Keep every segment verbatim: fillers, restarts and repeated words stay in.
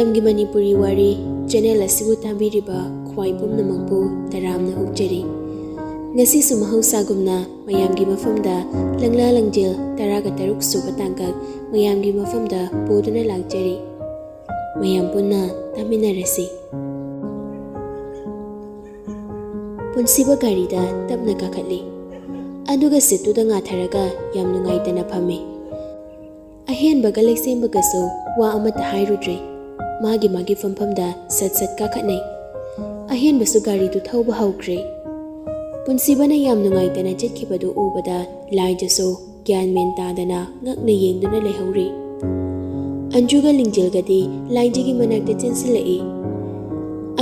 ꯃꯌꯥꯝꯒꯤ ꯃꯅꯤꯄꯨꯔꯤ ꯋꯥꯔꯤ ꯆꯦꯅꯦꯜ ꯑꯁꯤꯕꯨ ꯇꯥꯕꯤꯔꯤꯕ ꯈ꯭ꯋꯥꯏ ꯄꯨꯝꯅꯃꯛꯄꯨ ꯇꯔꯥꯝꯅ ꯑꯣꯛꯆꯔꯤ꯫ ꯉꯁꯤꯁꯨ ꯃꯍꯧꯁꯥꯒꯨꯝꯅ ꯃꯌꯥꯝꯒꯤ ꯃꯐꯝꯗ ꯂꯪꯂꯥ ꯂꯪꯖꯦꯜ ꯇꯔꯥꯒ ꯇꯔꯨꯛ ꯁꯨꯕ ꯇꯥꯡꯀꯛ ꯃꯌꯥꯝꯒꯤ ꯃꯐꯝꯗ ꯄꯨꯗꯨꯅ ꯂꯥꯛꯆꯔꯤ꯫ ꯃꯌꯥꯝ ꯄꯨꯟꯅ ꯇꯥꯃꯤꯟꯅꯔꯁꯤ꯫ ꯄꯨꯟꯁꯤꯕ ꯒꯥꯔꯤꯗ ꯇꯞꯅ ꯀꯥꯈꯠꯂꯤ꯫ ꯑꯗꯨꯒ ꯁꯤꯠꯇꯨꯗ ꯉꯥꯊꯔꯒ ꯌꯥꯝ ꯅꯨꯡꯉꯥꯏꯇꯅ ꯐꯝꯃꯤ꯫ ꯑꯍꯦꯟꯕꯒ ꯂꯩꯁꯦꯝꯕꯒꯁꯨ ꯋꯥ ꯑꯃꯠꯇ ꯍꯥꯏꯔꯨꯗ꯭ꯔꯦ꯫ ꯃꯥꯒꯤ ꯃꯥꯒꯤ ꯐꯝꯐꯝꯗ ꯁꯠ ꯁꯠ ꯀꯥꯈꯠꯅꯩ꯫ ꯑꯍꯦꯟꯕꯁꯨ ꯒꯥꯔꯤꯗꯨ ꯊꯧꯕ ꯍꯧꯈ꯭ꯔꯦ꯫ ꯄꯨꯟꯁꯤꯕꯅ ꯌꯥꯝ ꯅꯨꯡꯉꯥꯏꯇꯅ ꯆꯠꯈꯤꯕꯗꯨ ꯎꯕꯗ ꯂꯥꯏꯖꯁꯨ ꯒ꯭ꯌꯥꯟ ꯃꯦꯟ ꯇꯥꯗꯅ ꯉꯛꯅ ꯌꯦꯡꯗꯨꯅ ꯂꯩꯍꯧꯔꯤ꯫ ꯑꯟꯖꯨꯒ ꯂꯤꯡꯖꯦꯜꯒꯗꯤ ꯂꯥꯏꯖꯒꯤ ꯃꯅꯥꯛꯇ ꯆꯦꯟꯁꯤꯜꯂꯛꯏ꯫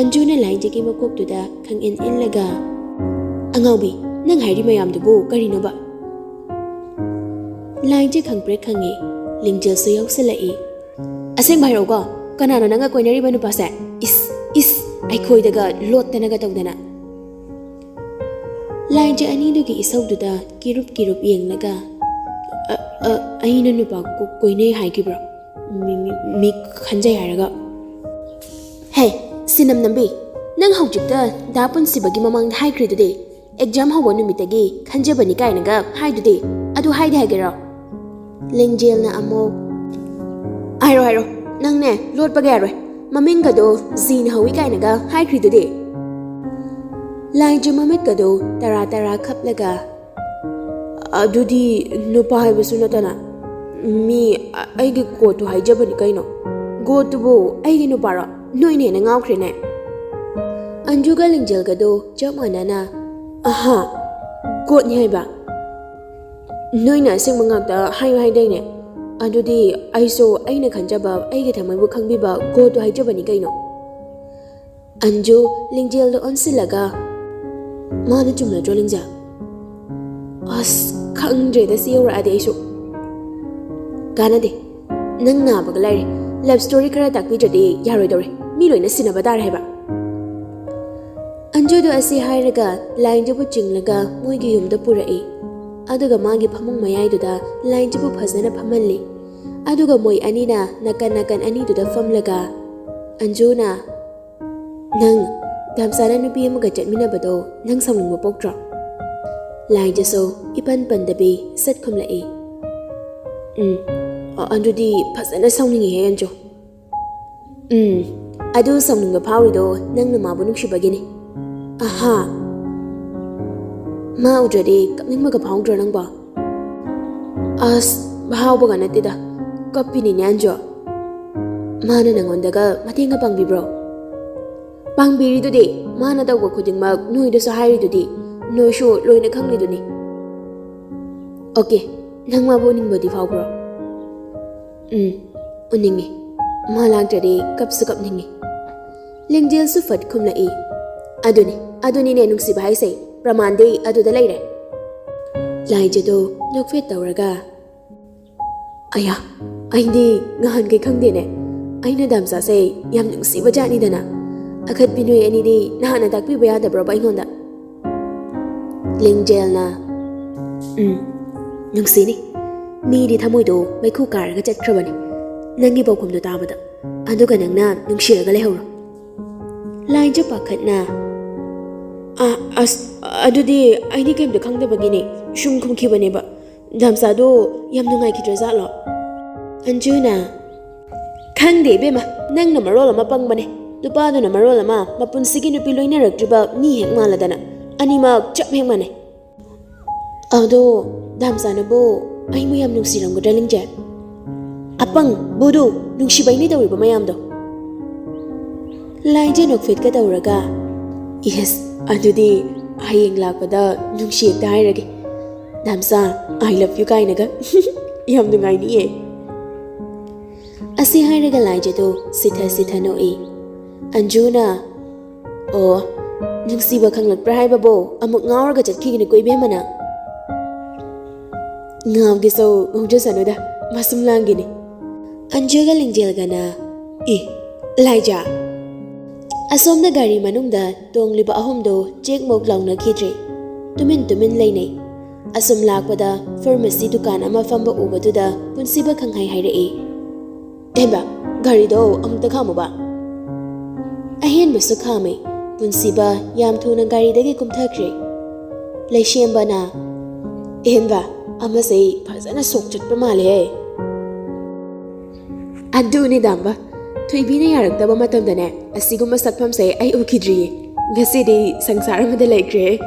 ꯑꯟꯖꯨꯅ ꯂꯥꯏꯖꯒꯤ ꯃꯀꯣꯛꯇꯨꯗ ꯈꯪꯏꯟ ꯏꯜꯂꯒ, "ꯑꯉꯥꯎꯕꯤ, ꯅꯪ ꯍꯥꯏꯔꯤ ꯃꯌꯥꯝꯗꯨꯕꯨ ꯀꯔꯤꯅꯣꯕ?" ꯂꯥꯏꯖ ꯈꯪꯄ꯭ꯔꯦꯛ ꯈꯪꯉꯤ꯫ ꯂꯤꯡꯖꯦꯜꯁꯨ ꯌꯥꯎꯁꯜꯂꯛꯏ꯫ "ꯑꯁꯦꯡꯕ ꯍꯥꯏꯔꯛꯎꯀꯣ, ꯀꯅꯥꯅꯣ ꯅꯪꯒ ꯀꯣꯏꯅꯔꯤꯕ ꯅꯨꯄꯥꯁꯦ? ꯏꯁ, ꯏꯁ, ꯑꯩꯈꯣꯏꯗꯒ ꯂꯣꯠꯇꯅꯒ ꯇꯧꯗꯅ!" ꯂꯥꯏꯖ ꯑꯅꯤꯗꯨꯒꯤ ꯏꯁꯧꯗꯨꯗ ꯀꯤꯔꯨꯞ ꯀꯤꯔꯨꯞ ꯌꯦꯡꯂꯒ, "ꯑ, ꯑ, ꯑꯩꯅ ꯅꯨꯄꯥ ꯀꯣ-, ꯀꯣꯏꯅꯩ ꯍꯥꯏꯈꯤꯕ꯭ꯔꯣ? ꯃꯤ, ꯃꯤ, ꯃꯤ ꯈꯟꯖꯩ ꯍꯥꯏꯔꯒ?" "ꯍꯦ, ꯁꯤꯅꯝ ꯅꯝꯕꯤ, ꯅꯪ ꯍꯧꯖꯤꯛꯇ ꯗꯥ ꯄꯨꯟꯁꯤꯕꯒꯤ ꯃꯃꯥꯡꯗ ꯍꯥꯏꯈ꯭ꯔꯤꯗꯨꯗꯤ, ꯑꯦꯛꯖꯥꯝ ꯍꯧꯕ ꯅꯨꯃꯤꯠꯇꯒꯤ ꯈꯟꯖꯕꯅꯤ ꯀꯥꯏꯅꯒ ꯍꯥꯏꯗꯨꯗꯤ, ꯑꯗꯨ ꯍꯥꯏꯗꯦ ꯍꯥꯏꯒꯦꯔꯣ?" ꯂꯤꯡꯖꯦꯜꯅ ꯑꯃꯨꯛ, "ꯍꯥꯏꯔꯣ, ꯍꯥꯏꯔꯣ, ꯅꯪꯅꯦ ꯂꯣꯠꯄꯒ ꯌꯥꯔꯣꯏ, ꯃꯃꯤꯡꯒꯗꯣ ꯖꯤꯅ ꯍꯧꯏ ꯀꯥꯏꯅꯒ ꯍꯥꯏꯈ꯭ꯔꯤꯗꯨꯗꯤ?" ꯂꯥꯏꯖ ꯃꯃꯤꯠꯀꯗꯣ ꯇꯔꯥ ꯇꯔꯥ ꯈꯞꯂꯒ, "ꯑꯗꯨꯗꯤ ꯅꯨꯄꯥ ꯍꯥꯏꯕꯁꯨ ꯅꯠꯇꯅ ꯃꯤ ꯑ-, ꯑꯩꯒꯤ ꯒꯣꯠꯇꯨ ꯍꯥꯏꯖꯕꯅꯤ ꯀꯩꯅꯣ꯫ ꯒꯣꯠꯇꯨꯕꯨ ꯑꯩꯒꯤ ꯅꯨꯄꯥꯔꯣ? ꯅꯣꯏꯅ ꯍꯦꯟꯅ ꯉꯥꯎꯈ꯭ꯔꯦꯅꯦ!" ꯑꯟꯖꯨꯒ ꯂꯤꯡꯖꯦꯜꯒꯗꯣ ꯆꯞ ꯃꯥꯟꯅꯅ, "ꯑꯍꯥ, ꯒꯣꯠꯅꯤ ꯍꯥꯏꯕ? ꯅꯣꯏꯅ ꯑꯁꯦꯡꯕ ꯉꯥꯛꯇ ꯍꯥꯏꯌꯨ ꯍꯥꯏꯗꯥꯏꯅꯦ? ꯑꯗꯨꯗꯤ ꯑꯩꯁꯨ ꯑꯩꯅ ꯈꯟꯖꯕ, ꯑꯩꯒꯤ ꯊꯃꯣꯏꯕꯨ ꯈꯪꯕꯤꯕ ꯒꯣꯠꯇꯨ ꯍꯥꯏꯖꯕꯅꯤ ꯀꯩꯅꯣ!" ꯑꯟꯖꯨ ꯂꯤꯡꯖꯦꯜꯗ ꯑꯣꯟꯁꯤꯜꯂꯒ, "ꯃꯥꯅ ꯆꯨꯝꯅꯗ꯭ꯔꯣ, ꯂꯤꯡꯖꯦꯜ? ꯑꯁ, ꯈꯪꯗ꯭ꯔꯦꯗ, ꯁꯤ ꯌꯧꯔꯛꯑꯗꯤ ꯑꯩꯁꯨ꯫ ꯀꯥꯟꯅꯗꯦ, ꯅꯪ ꯅꯥꯕꯒ ꯂꯥꯏꯔꯤ, ꯂꯞ ꯁ꯭ꯇꯣꯔꯤ ꯈꯔ ꯇꯥꯛꯄꯤꯗ꯭ꯔꯗꯤ ꯌꯥꯔꯣꯏꯗꯧꯔꯦ, ꯃꯤ ꯂꯣꯏꯅ ꯁꯤꯟꯅꯕ ꯇꯥꯔꯦ ꯍꯥꯏꯕ꯫" ꯑꯟꯖꯨꯗꯣ ꯑꯁꯤ ꯍꯥꯏꯔꯒ ꯂꯥꯏꯟꯖꯕꯨ ꯆꯤꯡꯂꯒ ꯃꯣꯏꯒꯤ ꯌꯨꯝꯗ ꯄꯨꯔꯛꯏ꯫ ꯑꯗꯨꯒ ꯃꯥꯒꯤ ꯐꯃꯨꯡ ꯃꯌꯥꯏꯗꯨꯗ ꯂꯥꯏꯟꯖꯕꯨ ꯐꯖꯅ ꯐꯝꯍꯜꯂꯤ꯫ ꯑꯗꯨꯒ ꯃꯣꯏ ꯑꯅꯤꯅ ꯅꯥꯀꯟ ꯅꯥꯀꯟ ꯑꯅꯤꯗꯨꯗ ꯐꯝꯂꯒ, ꯑꯟꯖꯨꯅ, "ꯅꯪ ꯗꯥꯝꯆꯥꯅ ꯅꯨꯄꯤ ꯑꯃꯒ ꯆꯠꯃꯤꯟꯅꯕꯗꯣ ꯅꯪ ꯁꯥꯎꯅꯤꯡꯕ ꯄꯣꯛꯇ꯭ꯔꯣ?" ꯂꯥꯏꯖꯁꯨ ꯏꯄꯟ ꯄꯟꯗꯕꯤ ꯁꯠ ꯈꯨꯝꯂꯛꯏ, "ꯎꯝ, ꯑ-, ꯑꯗꯨꯗꯤ ꯐꯖꯅ ꯁꯥꯎꯅꯤꯡꯉꯤꯍꯦ ꯑꯟꯖꯨ꯫ ꯎꯝ, ꯑꯗꯨ ꯁꯥꯎꯅꯤꯡꯕ ꯐꯥꯎꯔꯤꯗꯣ ꯅꯪꯅ ꯃꯥꯕꯨ ꯅꯨꯡꯁꯤꯕꯒꯤꯅꯤ꯫ ꯑꯍꯥ, ꯃꯥ ꯎꯗ꯭ꯔꯗꯤ ꯀꯞꯅꯤꯡꯕꯒ ꯐꯥꯎꯗ꯭ꯔꯣ ꯅꯪꯕꯣ?" "ꯑꯁ, ꯐꯥꯎꯕꯒ ꯅꯠꯇꯦꯗ, ꯀꯞꯄꯤꯅꯤꯅꯦ ꯑꯟꯖꯨ꯫ ꯃꯥꯅ ꯅꯪꯉꯣꯟꯗꯒ ꯃꯇꯦꯡꯒ ꯄꯥꯡꯕꯤꯕ꯭ꯔꯣ?" "ꯄꯥꯡꯕꯤꯔꯤꯗꯨꯗꯤ, ꯃꯥꯅ ꯇꯧꯕ ꯈꯨꯗꯤꯡꯃꯛ ꯅꯣꯏꯗꯁꯨ ꯍꯥꯏꯔꯤꯗꯨꯗꯤ, ꯅꯣꯏꯁꯨ ꯂꯣꯏꯅ ꯈꯪꯂꯤꯗꯨꯅꯤ꯫ ꯑꯣꯀꯦ, ꯅꯪ ꯃꯥꯕꯨ ꯎꯅꯤꯡꯕꯗꯤ ꯐꯥꯎꯕ꯭ꯔꯣ?" "ꯎꯝ, ꯎꯅꯤꯡꯉꯤ꯫ ꯃꯥ ꯂꯥꯛꯇ꯭ꯔꯗꯤ ꯀꯞꯁꯨ ꯀꯞꯅꯤꯡꯉꯤ꯫" ꯂꯤꯡꯖꯦꯜꯁꯨ ꯐꯠ ꯈꯨꯝꯂꯛꯏ, "ꯑꯗꯨꯅꯤ, ꯑꯗꯨꯅꯤꯅꯦ ꯅꯨꯡꯁꯤꯕ ꯍꯥꯏꯁꯦ, ꯄ꯭ꯔꯃꯥꯟꯗꯤ ꯑꯗꯨꯗ ꯂꯩꯔꯦ꯫" ꯂꯥꯏꯖꯗꯣ ꯅꯣꯛꯐꯦꯠ ꯇꯧꯔꯒ, "ꯑꯌꯥ, ꯑꯩꯗꯤ ꯉꯍꯥꯟꯈꯩ ꯈꯪꯗꯦꯅꯦ꯫ ꯑꯩꯅ ꯗꯥꯝꯆꯥꯁꯦ ꯌꯥꯝ ꯅꯨꯡꯁꯤꯕ ꯖꯥꯠꯅꯤꯗꯅ꯫ ꯑꯈꯠꯄꯤ ꯅꯣꯏ ꯑꯅꯤꯗꯤ ꯅꯍꯥꯟꯅ ꯇꯥꯛꯄꯤꯕ ꯌꯥꯗꯕ꯭ꯔꯣꯕ ꯑꯩꯉꯣꯟꯗ?" ꯂꯤꯡꯖꯦꯜꯅ, "ꯎꯝ, ꯅꯨꯡꯁꯤꯅꯤ꯫ ꯃꯤꯗꯤ ꯊꯃꯣꯏꯗꯣ ꯃꯩꯈꯨ ꯀꯥꯔꯒ ꯆꯠꯈ꯭ꯔꯕꯅꯤ, ꯅꯪꯒꯤ ꯄꯥꯎꯈꯨꯝꯗꯣ ꯇꯥꯕꯗ꯫ ꯑꯗꯨꯒ ꯅꯪꯅ ꯅꯨꯡꯁꯤꯔꯒ ꯂꯩꯍꯧꯔꯣ꯫" ꯂꯥꯏꯖ ꯄꯥꯈꯠꯅ, "ꯑ-, ꯑꯁ, ꯑꯗꯨꯗꯤ ꯑꯩꯗꯤ ꯀꯩꯝꯇ ꯈꯪꯗꯕꯒꯤꯅꯦ ꯁꯨꯝ ꯈꯨꯝꯈꯤꯕꯅꯦꯕ꯫ ꯗꯥꯝꯆꯥꯗꯣ ꯌꯥꯝ ꯅꯨꯡꯉꯥꯏꯈꯤꯗ꯭ꯔꯖꯥꯠꯂꯣ?" ꯑꯟꯖꯨꯅ, "ꯈꯪꯗꯦ ꯏꯕꯦꯝꯃ, ꯅꯪꯅ ꯃꯔꯣꯜ ꯑꯃ ꯄꯪꯕꯅꯦ, ꯅꯨꯄꯥꯗꯨꯅ ꯃꯔꯣꯜ ꯑꯃ ꯃꯄꯨꯟꯁꯤꯒꯤ ꯅꯨꯄꯤ ꯂꯣꯏꯅꯔꯛꯇ꯭ꯔꯤꯕ ꯃꯤ ꯍꯦꯛ ꯃꯥꯜꯂꯗꯅ꯫ ꯑꯅꯤꯃꯛ ꯆꯞ ꯍꯦꯛ ꯃꯥꯟꯅꯩ꯫ ꯑꯗꯣ ꯗꯥꯝꯆꯥꯅꯕꯨ ꯑꯩꯕꯨ ꯌꯥꯝ ꯅꯨꯡꯁꯤꯔꯝꯒꯗ꯭ꯔꯥ ꯂꯤꯡꯖꯦꯜ? ꯑꯄꯪ, ꯕꯨꯗꯨ, ꯅꯨꯡꯁꯤꯕꯩꯅꯦ ꯇꯧꯔꯤꯕ ꯃꯌꯥꯝꯗꯣ꯫" ꯂꯥꯏꯖ ꯅꯣꯛꯐꯦꯠꯀ ꯇꯧꯔꯒ, "ꯏꯁ, ꯑꯗꯨꯗꯤ ꯍꯌꯦꯡ ꯂꯥꯛꯄꯗ ꯅꯨꯡꯁꯤ ꯍꯦꯛꯇ ꯍꯥꯏꯔꯒꯦ꯫ ꯗꯥꯝꯆꯥ, I love you ꯀꯥꯏꯅꯒ꯫ ꯌꯥꯝ ꯅꯨꯡꯉꯥꯏꯅꯤꯌꯦ꯫" ꯑꯁꯤ ꯍꯥꯏꯔꯒ ꯂꯥꯏꯖꯗꯣ ꯁꯤꯊ ꯁꯤꯊ ꯅꯣꯛꯏ꯫ ꯑꯟꯖꯨꯅ, "ꯑꯣ, ꯅꯨꯡꯁꯤꯕ ꯈꯪꯂꯛꯄ꯭ꯔꯥ ꯍꯥꯏꯕꯕꯣ? ꯑꯃꯨꯛ ꯉꯥꯎꯔꯒ ꯆꯠꯈꯤꯒꯅꯤꯀꯣ ꯏꯕꯦꯝꯃ ꯅꯪ꯫" "ꯉꯥꯎꯒꯦꯁꯨ ꯉꯥꯎꯖꯁꯅꯨꯗ, ꯃꯁꯨꯝ ꯂꯥꯡꯒꯤꯅꯤ꯫" ꯑꯟꯖꯨꯒ ꯂꯤꯡꯖꯦꯜꯒꯅ, "ꯏ, ꯂꯥꯏꯖ!" ꯑꯁꯣꯝꯗ ꯒꯥꯔꯤ ꯃꯅꯨꯡꯗ ꯇꯣꯡꯂꯤꯕ ꯑꯍꯨꯝꯗꯣ ꯆꯦꯛ ꯃꯣꯛ ꯂꯥꯎꯅꯈꯤꯗ꯭ꯔꯦ꯫ ꯇꯨꯃꯤꯟ ꯇꯨꯃꯤꯟ ꯂꯩꯅꯩ꯫ ꯑꯁꯨꯝ ꯂꯥꯛꯄꯗ ꯐꯥꯔꯃꯥꯁꯤ ꯗꯨꯀꯥꯟ ꯑꯃ ꯐꯝꯕ ꯎꯕꯗꯨꯗ ꯄꯨꯟꯁꯤꯕ ꯈꯪꯍꯥꯏ ꯍꯥꯏꯔꯛꯏ, "ꯍꯦꯝꯕ, ꯒꯥꯔꯤꯗꯣ ꯑꯃꯨꯛꯇ ꯈꯥꯝꯃꯨꯕ꯫" ꯑꯍꯦꯟꯕꯁꯨ ꯈꯥꯝꯃꯤ꯫ ꯄꯨꯟꯁꯤꯕ ꯌꯥꯝ ꯊꯨꯅ ꯒꯥꯔꯤꯗꯒꯤ ꯀꯨꯝꯊꯈ꯭ꯔꯦ꯫ ꯂꯩꯁꯦꯝꯕꯅ, "ꯑꯍꯦꯟꯕ, ꯑꯃꯁꯦ ꯐꯖꯅ ꯁꯣꯛ ꯆꯠꯄ ꯃꯥꯜꯂꯦꯍꯦ꯫" ꯑꯗꯨꯅꯤ ꯗꯥꯝꯕ, ꯊꯣꯏꯕꯤꯅ ꯌꯥꯔꯛꯇꯕ ꯃꯇꯝꯗꯅꯦ, ꯑꯁꯤꯒꯨꯝꯕ ꯁꯛꯐꯝꯁꯦ ꯑꯩ ꯎꯈꯤꯗ꯭ꯔꯤꯌꯦ꯫ ꯉꯁꯤꯗꯤ ꯁꯪꯁꯥꯔ ꯑꯃꯗ ꯂꯩꯈ꯭ꯔꯦ꯫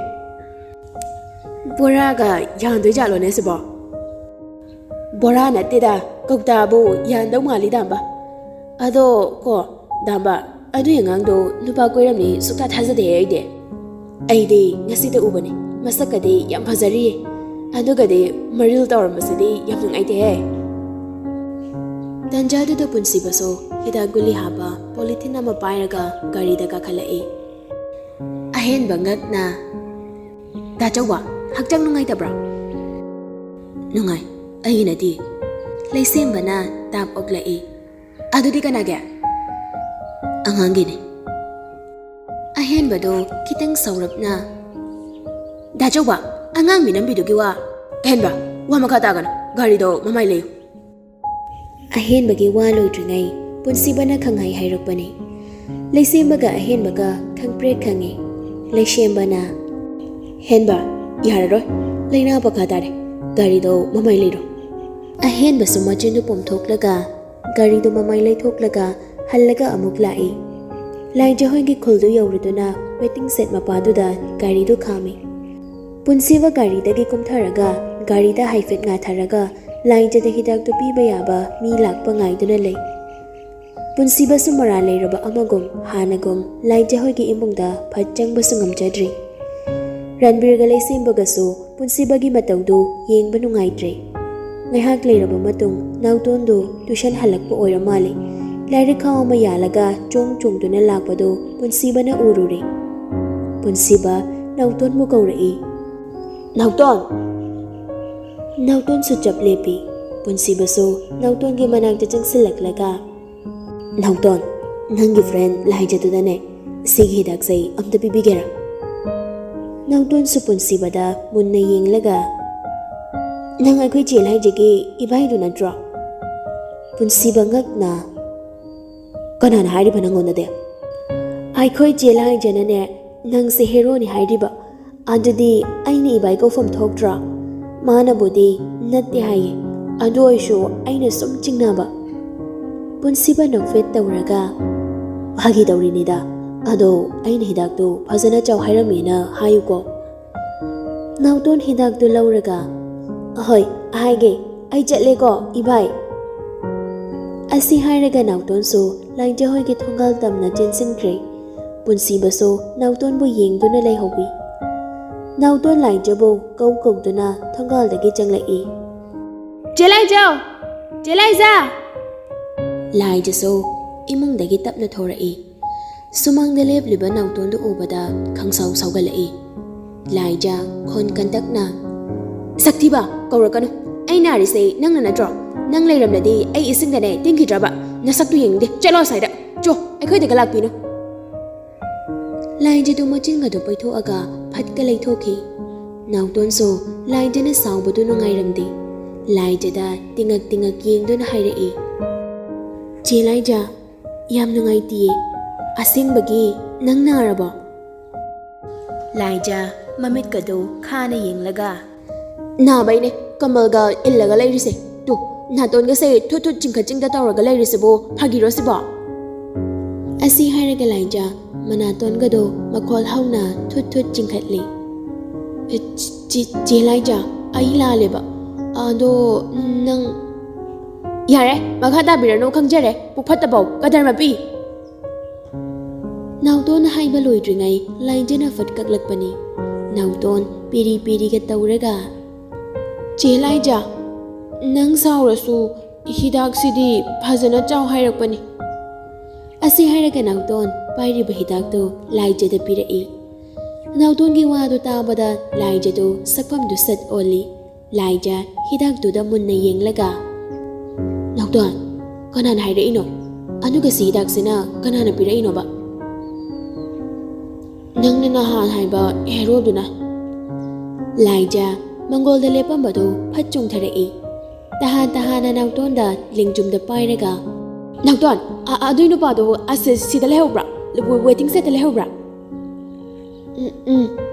ꯕꯣꯔꯥꯒ ꯌꯥꯟꯗꯣꯏ ꯖꯥꯠꯂꯣꯅꯦ ꯁꯤꯕꯣ? ꯕꯣꯔꯥ ꯅꯠꯇꯦꯗ, ꯀꯧꯇꯥꯕꯨ ꯌꯥꯟꯗꯧ ꯃꯥꯜꯂꯤ ꯗꯥꯝꯕ꯫ ꯑꯗꯣ ꯀꯣ, ꯗꯥꯝꯕ, ꯑꯗꯨꯏ ꯑꯉꯥꯡꯗꯣ ꯅꯨꯄꯥ ꯀꯣꯏꯔꯝꯅꯤ ꯁꯨꯛꯊꯥ ꯊꯥꯖꯗꯦ ꯑꯩꯗꯤ꯫ ꯑꯩꯗꯤ ꯉꯁꯤꯗ ꯎꯕꯅꯤ, ꯃꯁꯛꯀꯗꯤ ꯌꯥꯝ ꯐꯖꯔꯤꯌꯦ꯫ ꯑꯗꯨꯒꯗꯤ ꯃꯔꯤꯜ ꯇꯧꯔꯝꯕꯁꯤꯗꯤ ꯌꯥꯝ ꯅꯨꯡꯉꯥꯏꯇꯦꯍꯦ꯫ ꯇꯟꯖꯥꯗꯨꯗ ꯄꯨꯟꯁꯤꯕꯁꯨ ꯍꯤꯗꯥꯛ ꯒꯨꯂꯤ ꯍꯥꯞꯄ ꯄꯣꯂꯤꯊꯤꯟ ꯑꯃ ꯄꯥꯏꯔꯒ ꯒꯥꯔꯤꯗ ꯀꯥꯈꯠꯂꯛꯏ꯫ ꯑꯍꯦꯟꯕ ꯉꯛꯅ, "ꯗꯥꯆꯧꯕ, ꯍꯛꯆꯥꯡ ꯅꯨꯡꯉꯥꯏꯇꯕ꯭ꯔꯥ?" "ꯅꯨꯡꯉꯥꯏ, ꯑꯩꯒꯤ ꯅꯠꯇꯦ꯫" ꯂꯩꯁꯦꯝꯕꯅ ꯇꯥꯞ ꯑꯣꯛꯂꯛꯏ꯫ "ꯑꯗꯨꯗꯤ ꯀꯅꯥꯒꯤ?" "ꯑꯉꯥꯡꯒꯤꯅꯤ꯫" ꯑꯍꯦꯟꯕꯗꯣ ꯈꯤꯇꯪ ꯁꯧꯔꯞꯅ, "ꯗꯥꯆꯧꯕ, ꯑꯉꯥꯡ ꯃꯤꯅꯝꯕꯤꯗꯨꯒꯤ ꯋꯥ꯫" "ꯑꯍꯦꯟꯕ, ꯋꯥ ꯃꯈꯥ ꯇꯥꯒꯅꯨ, ꯒꯥꯔꯤꯗꯣ ꯃꯃꯥꯏ ꯂꯩꯌꯨ꯫" ꯑꯍꯦꯟꯕꯒꯤ ꯋꯥ ꯂꯣꯏꯗ꯭ꯔꯤꯉꯩ ꯄꯨꯟꯁꯤꯕꯅ ꯈꯪꯍꯥꯏ ꯍꯥꯏꯔꯛꯄꯅꯤ꯫ ꯂꯩꯁꯦꯝꯕꯒ ꯑꯍꯦꯟꯕꯒ ꯈꯪꯄ꯭ꯔꯦꯛ ꯈꯪꯉꯤ꯫ ꯂꯩꯁꯦꯝꯕꯅ, "ꯍꯦꯟꯕ, ꯌꯥꯔꯔꯣꯏ, ꯂꯥꯏꯅꯥ ꯄꯛꯀꯥ ꯇꯥꯔꯦ, ꯒꯥꯔꯤꯗꯣ ꯃꯃꯥꯏ ꯂꯩꯔꯣ꯫" ꯑꯍꯦꯟꯕꯁꯨ ꯃꯆꯤꯟꯗꯨ ꯄꯣꯝꯊꯣꯛꯂꯒ ꯒꯥꯔꯤꯗꯨ ꯃꯃꯥꯏ ꯂꯩꯊꯣꯛꯂꯒ ꯍꯜꯂꯒ ꯑꯃꯨꯛ ꯂꯥꯛꯏ꯫ ꯂꯥꯏꯖ ꯍꯣꯏꯒꯤ ꯈꯨꯜꯗꯨ ꯌꯧꯔꯗꯨꯅ ꯋꯦꯇꯤꯡ ꯁꯦꯗ ꯃꯄꯥꯗꯨꯗ ꯒꯥꯔꯤꯗꯨ ꯈꯥꯝꯃꯤ꯫ ꯄꯨꯟꯁꯤꯕ ꯒꯥꯔꯤꯗꯒꯤ ꯀꯨꯝꯊꯔꯒ ꯒꯥꯔꯤꯗ ꯍꯥꯏꯐꯦꯠ ꯉꯥꯊꯔꯒ ꯂꯥꯏꯖꯗ ꯍꯤꯗꯥꯛꯇꯨ ꯄꯤꯕ ꯌꯥꯕ ꯃꯤ ꯂꯥꯛꯄ ꯉꯥꯏꯗꯨꯅ ꯂꯩ꯫ ꯄꯨꯟꯁꯤꯕꯁꯨ ꯃꯔꯥꯜ ꯂꯩꯔꯕ ꯑꯃꯒꯨꯝ ꯍꯥꯟꯅꯒꯨꯝ ꯂꯥꯏꯖ ꯍꯣꯏꯒꯤ ꯏꯃꯨꯡꯗ ꯐꯠ ꯆꯪꯕꯁꯨ ꯉꯝꯖꯗ꯭ꯔꯤ꯫ ꯔꯟꯕꯤꯔꯒ ꯂꯩꯁꯦꯝꯕꯒꯁꯨ ꯄꯨꯟꯁꯤꯕꯒꯤ ꯃꯇꯧꯗꯨ ꯌꯦꯡꯕ ꯅꯨꯡꯉꯥꯏꯇ꯭ꯔꯦ꯫ ꯉꯥꯏꯍꯥꯛ ꯂꯩꯔꯕ ꯃꯇꯨꯡ ꯅꯥꯎꯇꯣꯟꯗꯨ ꯇ꯭ꯌꯨꯁꯟ ꯍꯜꯂꯛꯄ ꯑꯣꯏꯔ ꯃꯥꯜꯂꯦ꯫ ꯂꯥꯏꯔꯤꯛ ꯈꯥꯎ ꯑꯃ ꯌꯥꯜꯂꯒ ꯆꯣꯡ ꯆꯣꯡꯗꯨꯅ ꯂꯥꯛꯄꯗꯨ ꯄꯨꯟꯁꯤꯕꯅ ꯎꯔꯨꯔꯦ꯫ ꯄꯨꯟꯁꯤꯕ ꯅꯥꯎꯇꯣꯟꯕꯨ ꯀꯧꯔꯛꯏ꯫ "ꯅꯥꯎꯇꯣꯟ!" ꯅꯥꯎꯇꯣꯟꯁꯨ ꯆꯞ ꯂꯦꯞꯄꯤ꯫ ꯄꯨꯟꯁꯤꯕꯁꯨ ꯅꯥꯎꯇꯣꯟꯒꯤ ꯃꯅꯥꯛꯇ ꯆꯪꯁꯤꯜꯂꯛꯂꯒ, "ꯅꯥꯎꯇꯣꯟ, ꯅꯪꯒꯤ ꯐ꯭ꯔꯦꯟ ꯂꯥꯏꯖꯗꯨꯗꯅꯦ, ꯁꯤꯒꯤ ꯍꯤꯗꯥꯛꯁꯦ ꯑꯝꯇ ꯄꯤꯕꯤꯒꯦꯔꯥ?" ꯅꯥꯎꯇꯣꯟꯁꯨ ꯄꯨꯟꯁꯤꯕꯗ ꯃꯨꯟꯅ ꯌꯦꯡꯂꯒ, "ꯅꯪ ꯑꯩꯈꯣꯏ ꯆꯦ ꯂꯥꯏꯖꯒꯤ ꯏꯕꯥꯏꯗꯨ ꯅꯠꯇ꯭ꯔꯣ?" ꯄꯨꯟꯁꯤꯕ ꯉꯛꯅ, "ꯀꯅꯥꯅ ꯍꯥꯏꯔꯤꯕ ꯅꯪꯉꯣꯟꯗꯗꯤ?" ꯑꯩꯈꯣꯏ ꯆꯦ ꯂꯥꯏꯖꯅꯅꯦ, "ꯅꯪꯁꯦ ꯍꯦꯔꯣꯅꯤ ꯍꯥꯏꯔꯤꯕ? ꯑꯗꯨꯗꯤ ꯑꯩꯅ ꯏꯕꯥꯏ ꯀꯧꯐꯝ ꯊꯣꯛꯇ꯭ꯔꯣ?" ꯃꯥꯅꯕꯨꯗꯤ ꯅꯠꯇꯦ ꯍꯥꯏꯌꯦ, ꯑꯗꯨ ꯑꯣꯏꯔꯁꯨ ꯑꯩꯅ ꯁꯨꯝ ꯆꯤꯡꯅꯕ꯫ ꯄꯨꯟꯁꯤꯕ ꯅꯣꯛꯐꯦꯠ ꯇꯧꯔꯒ, "ꯐꯥꯒꯤ ꯇꯧꯔꯤꯅꯤꯗ, ꯑꯗꯣ ꯑꯩꯅ ꯍꯤꯗꯥꯛꯇꯨ ꯐꯖꯅ ꯆꯥꯎ ꯍꯥꯏꯔꯝꯃꯦꯅ ꯍꯥꯏꯌꯨꯀꯣ꯫" ꯅꯥꯎꯇꯣꯟ ꯍꯤꯗꯥꯛꯇꯨ ꯂꯧꯔꯒ, "ꯑꯍꯣꯏ, ꯍꯥꯏꯒꯦ, ꯑꯩ ꯆꯠꯂꯦꯀꯣ, ꯏꯕꯥꯏ꯫" ꯑꯁꯤ ꯍꯥꯏꯔꯒ ꯅꯥꯎꯇꯣꯟꯁꯨ ꯂꯥꯏꯖ ꯍꯣꯏꯒꯤ ꯊꯣꯡꯒꯥꯜ ꯇꯝꯅ ꯆꯦꯟꯁꯤꯟꯈ꯭ꯔꯦ꯫ ꯄꯨꯟꯁꯤꯕꯁꯨ ꯅꯥꯎꯇꯣꯟꯕꯨ ꯌꯦꯡꯗꯨꯅ ꯂꯩꯍꯧꯏ꯫ ꯅꯥꯎꯇꯣꯟ ꯂꯥꯏꯖꯕꯨ ꯀꯧ ꯀꯧꯗꯨꯅ ꯊꯣꯡꯒꯥꯜꯗꯒꯤ ꯆꯪꯂꯛꯏ꯫ "ꯆꯦ ꯂꯥꯏꯖ! ꯆꯦ ꯂꯥꯏꯖ!" ꯂꯥꯏꯖꯁꯨ ꯏꯃꯨꯡꯗꯒꯤ ꯇꯞꯅ ꯊꯣꯔꯛꯏ꯫ ꯁꯨꯃꯥꯡꯗ ꯂꯦꯞꯂꯤꯕ ꯅꯥꯎꯇꯣꯟꯗꯨ ꯎꯕꯗ ꯈꯪꯁꯥꯎ ꯁꯥꯎꯒꯠꯂꯛꯏ꯫ ꯂꯥꯏꯖ ꯈꯣꯟ ꯀꯟꯇꯛꯅ, "ꯁꯛꯊꯤꯕ, ꯀꯧꯔꯛꯀꯅꯨ꯫ ꯑꯩ ꯅꯥꯔꯤꯁꯦ ꯅꯪꯅ ꯅꯠꯇ꯭ꯔꯣ? ꯅꯪ ꯂꯩꯔꯝꯂꯗꯤ ꯑꯩ ꯏꯁꯤꯡꯗꯅꯦ ꯇꯤꯡꯈꯤꯗ꯭ꯔꯕ? ꯅꯁꯛꯇꯨ ꯌꯦꯡꯅꯤꯡꯗꯦ꯫ ꯆꯠꯂꯣ ꯑꯁ꯭ꯋꯥꯏꯗ꯫ ꯆꯣ, ꯑꯩꯈꯣꯏꯗꯒ ꯂꯥꯛꯄꯤꯅꯨ꯫" ꯂꯥꯏꯖꯗꯨ ꯃꯆꯤꯟꯒꯗꯨ ꯄꯩꯊꯣꯛꯑꯒ ꯐꯠꯀ ꯂꯩꯊꯣꯛꯈꯤ꯫ ꯅꯥꯎꯇꯣꯟꯁꯨ ꯂꯥꯏꯖꯅ ꯁꯥꯎꯕꯗꯨ ꯅꯨꯡꯉꯥꯏꯔꯝꯗꯦ꯫ ꯂꯥꯏꯖꯗ ꯇꯤꯉꯛ ꯇꯤꯉꯛ ꯌꯦꯡꯗꯨꯅ ꯍꯥꯏꯔꯛꯏ, "ꯆꯦ ꯂꯥꯏꯖ, ꯌꯥꯝ ꯅꯨꯡꯉꯥꯏꯇꯤꯌꯦ꯫ ꯑꯁꯦꯡꯕꯒꯤ ꯅꯪ ꯅꯥꯔꯕꯣ?" ꯂꯥꯏꯖ ꯃꯃꯤꯠꯀꯗꯨ ꯈꯥꯅ ꯌꯦꯡꯂꯒ, "ꯅꯥꯕꯩꯅꯦ ꯀꯝꯕꯜꯒ ꯏꯜꯂꯒ ꯂꯩꯔꯤꯁꯦ꯫ ꯇꯨ, ꯅꯥꯇꯣꯟꯒꯁꯦ ꯊꯨꯠ ꯊꯨꯠ ꯆꯤꯡꯈꯠ ꯆꯤꯡꯗ ꯇꯧꯔꯒ ꯂꯩꯔꯤꯁꯤꯕꯨ ꯐꯥꯒꯤꯔꯣ ꯁꯤꯕꯣ?" ꯑꯁꯤ ꯍꯥꯏꯔꯒ ꯂꯥꯏꯖ ꯃꯅꯥꯇꯣꯟꯒꯗꯣ ꯃꯈꯣꯜ ꯍꯧꯅ ꯊꯨꯠ ꯊꯨꯠ ꯆꯤꯡꯈꯠꯂꯤ꯫ "ꯑꯦ, ꯆꯤ-, ꯆꯤ-, ꯆꯦ ꯂꯥꯏꯖ, ꯑꯩ ꯂꯥꯜꯂꯦꯕ꯫ ꯑꯗꯣ ꯅꯪ"꯫ "ꯌꯥꯔꯦ, ꯃꯈꯥ ꯇꯥꯕꯤꯔꯅꯨ, ꯈꯪꯖꯔꯦ꯫ ꯄꯨꯛ ꯐꯠꯇꯕꯧ, ꯀꯗꯔ ꯃꯄꯤ!" ꯅꯥꯎꯇꯣꯟ ꯍꯥꯏꯕ ꯂꯣꯏꯗ꯭ꯔꯤꯉꯩ ꯂꯥꯏꯖꯅ ꯐꯠ ꯀꯛꯂꯛꯄꯅꯤ꯫ ꯅꯥꯎꯇꯣꯟ ꯄꯤꯔꯤ ꯄꯤꯔꯤꯒ ꯇꯧꯔꯒ, "ꯆꯦ ꯂꯥꯏꯖ, ꯅꯪ ꯁꯥꯎꯔꯁꯨ ꯍꯤꯗꯥꯛꯁꯤꯗꯤ ꯐꯖꯅ ꯆꯥꯎ ꯍꯥꯏꯔꯛꯄꯅꯤ꯫" ꯑꯁꯤ ꯍꯥꯏꯔꯒ ꯅꯥꯎꯇꯣꯟ ꯄꯥꯏꯔꯤꯕ ꯍꯤꯗꯥꯛꯇꯨ ꯂꯥꯏꯖꯗ ꯄꯤꯔꯛꯏ꯫ ꯅꯥꯎꯇꯣꯟꯒꯤ ꯋꯥꯗꯨ ꯇꯥꯕꯗ ꯂꯥꯏꯖꯗꯨ ꯁꯛꯐꯝꯗꯨ ꯁꯠ ꯑꯣꯜꯂꯤ꯫ ꯂꯥꯏꯖ ꯍꯤꯗꯥꯛꯇꯨꯗ ꯃꯨꯟꯅ ꯌꯦꯡꯂꯒ, "ꯅꯥꯎꯇꯣꯟ, ꯀꯅꯥꯅ ꯍꯥꯏꯔꯛꯏꯅꯣ? ꯑꯗꯨꯒ ꯁꯤ ꯍꯤꯗꯥꯛꯁꯤꯅ ꯀꯅꯥꯅ ꯄꯤꯔꯛꯏꯅꯣꯕ?" "ꯅꯪꯅ ꯅꯍꯥꯟ ꯍꯥꯏꯕ ꯍꯦꯔꯣꯗꯨꯅ꯫" ꯂꯥꯏꯖ ꯃꯪꯒꯣꯜꯗ ꯂꯦꯞꯄꯝꯕꯗꯨ ꯐꯠ ꯆꯣꯡꯊꯔꯛꯏ꯫ ꯇꯍꯥ ꯇꯍꯥꯅ ꯅꯥꯎꯇꯣꯟꯗ ꯂꯦꯡꯖꯨꯝꯗ ꯄꯥꯏꯔꯒ, "ꯅꯥꯎꯇꯣꯟ, ꯑ-, ꯑꯗꯨꯏ ꯅꯨꯄꯥꯗꯣ ꯑꯁ ꯁꯤꯗ ꯂꯩꯍꯧꯕ꯭ꯔꯥ? ꯋꯦꯇꯤꯡ ꯁꯦꯠꯇ ꯂꯩꯍꯧꯕ꯭ꯔꯥ? ꯎꯝ, ꯎꯝ,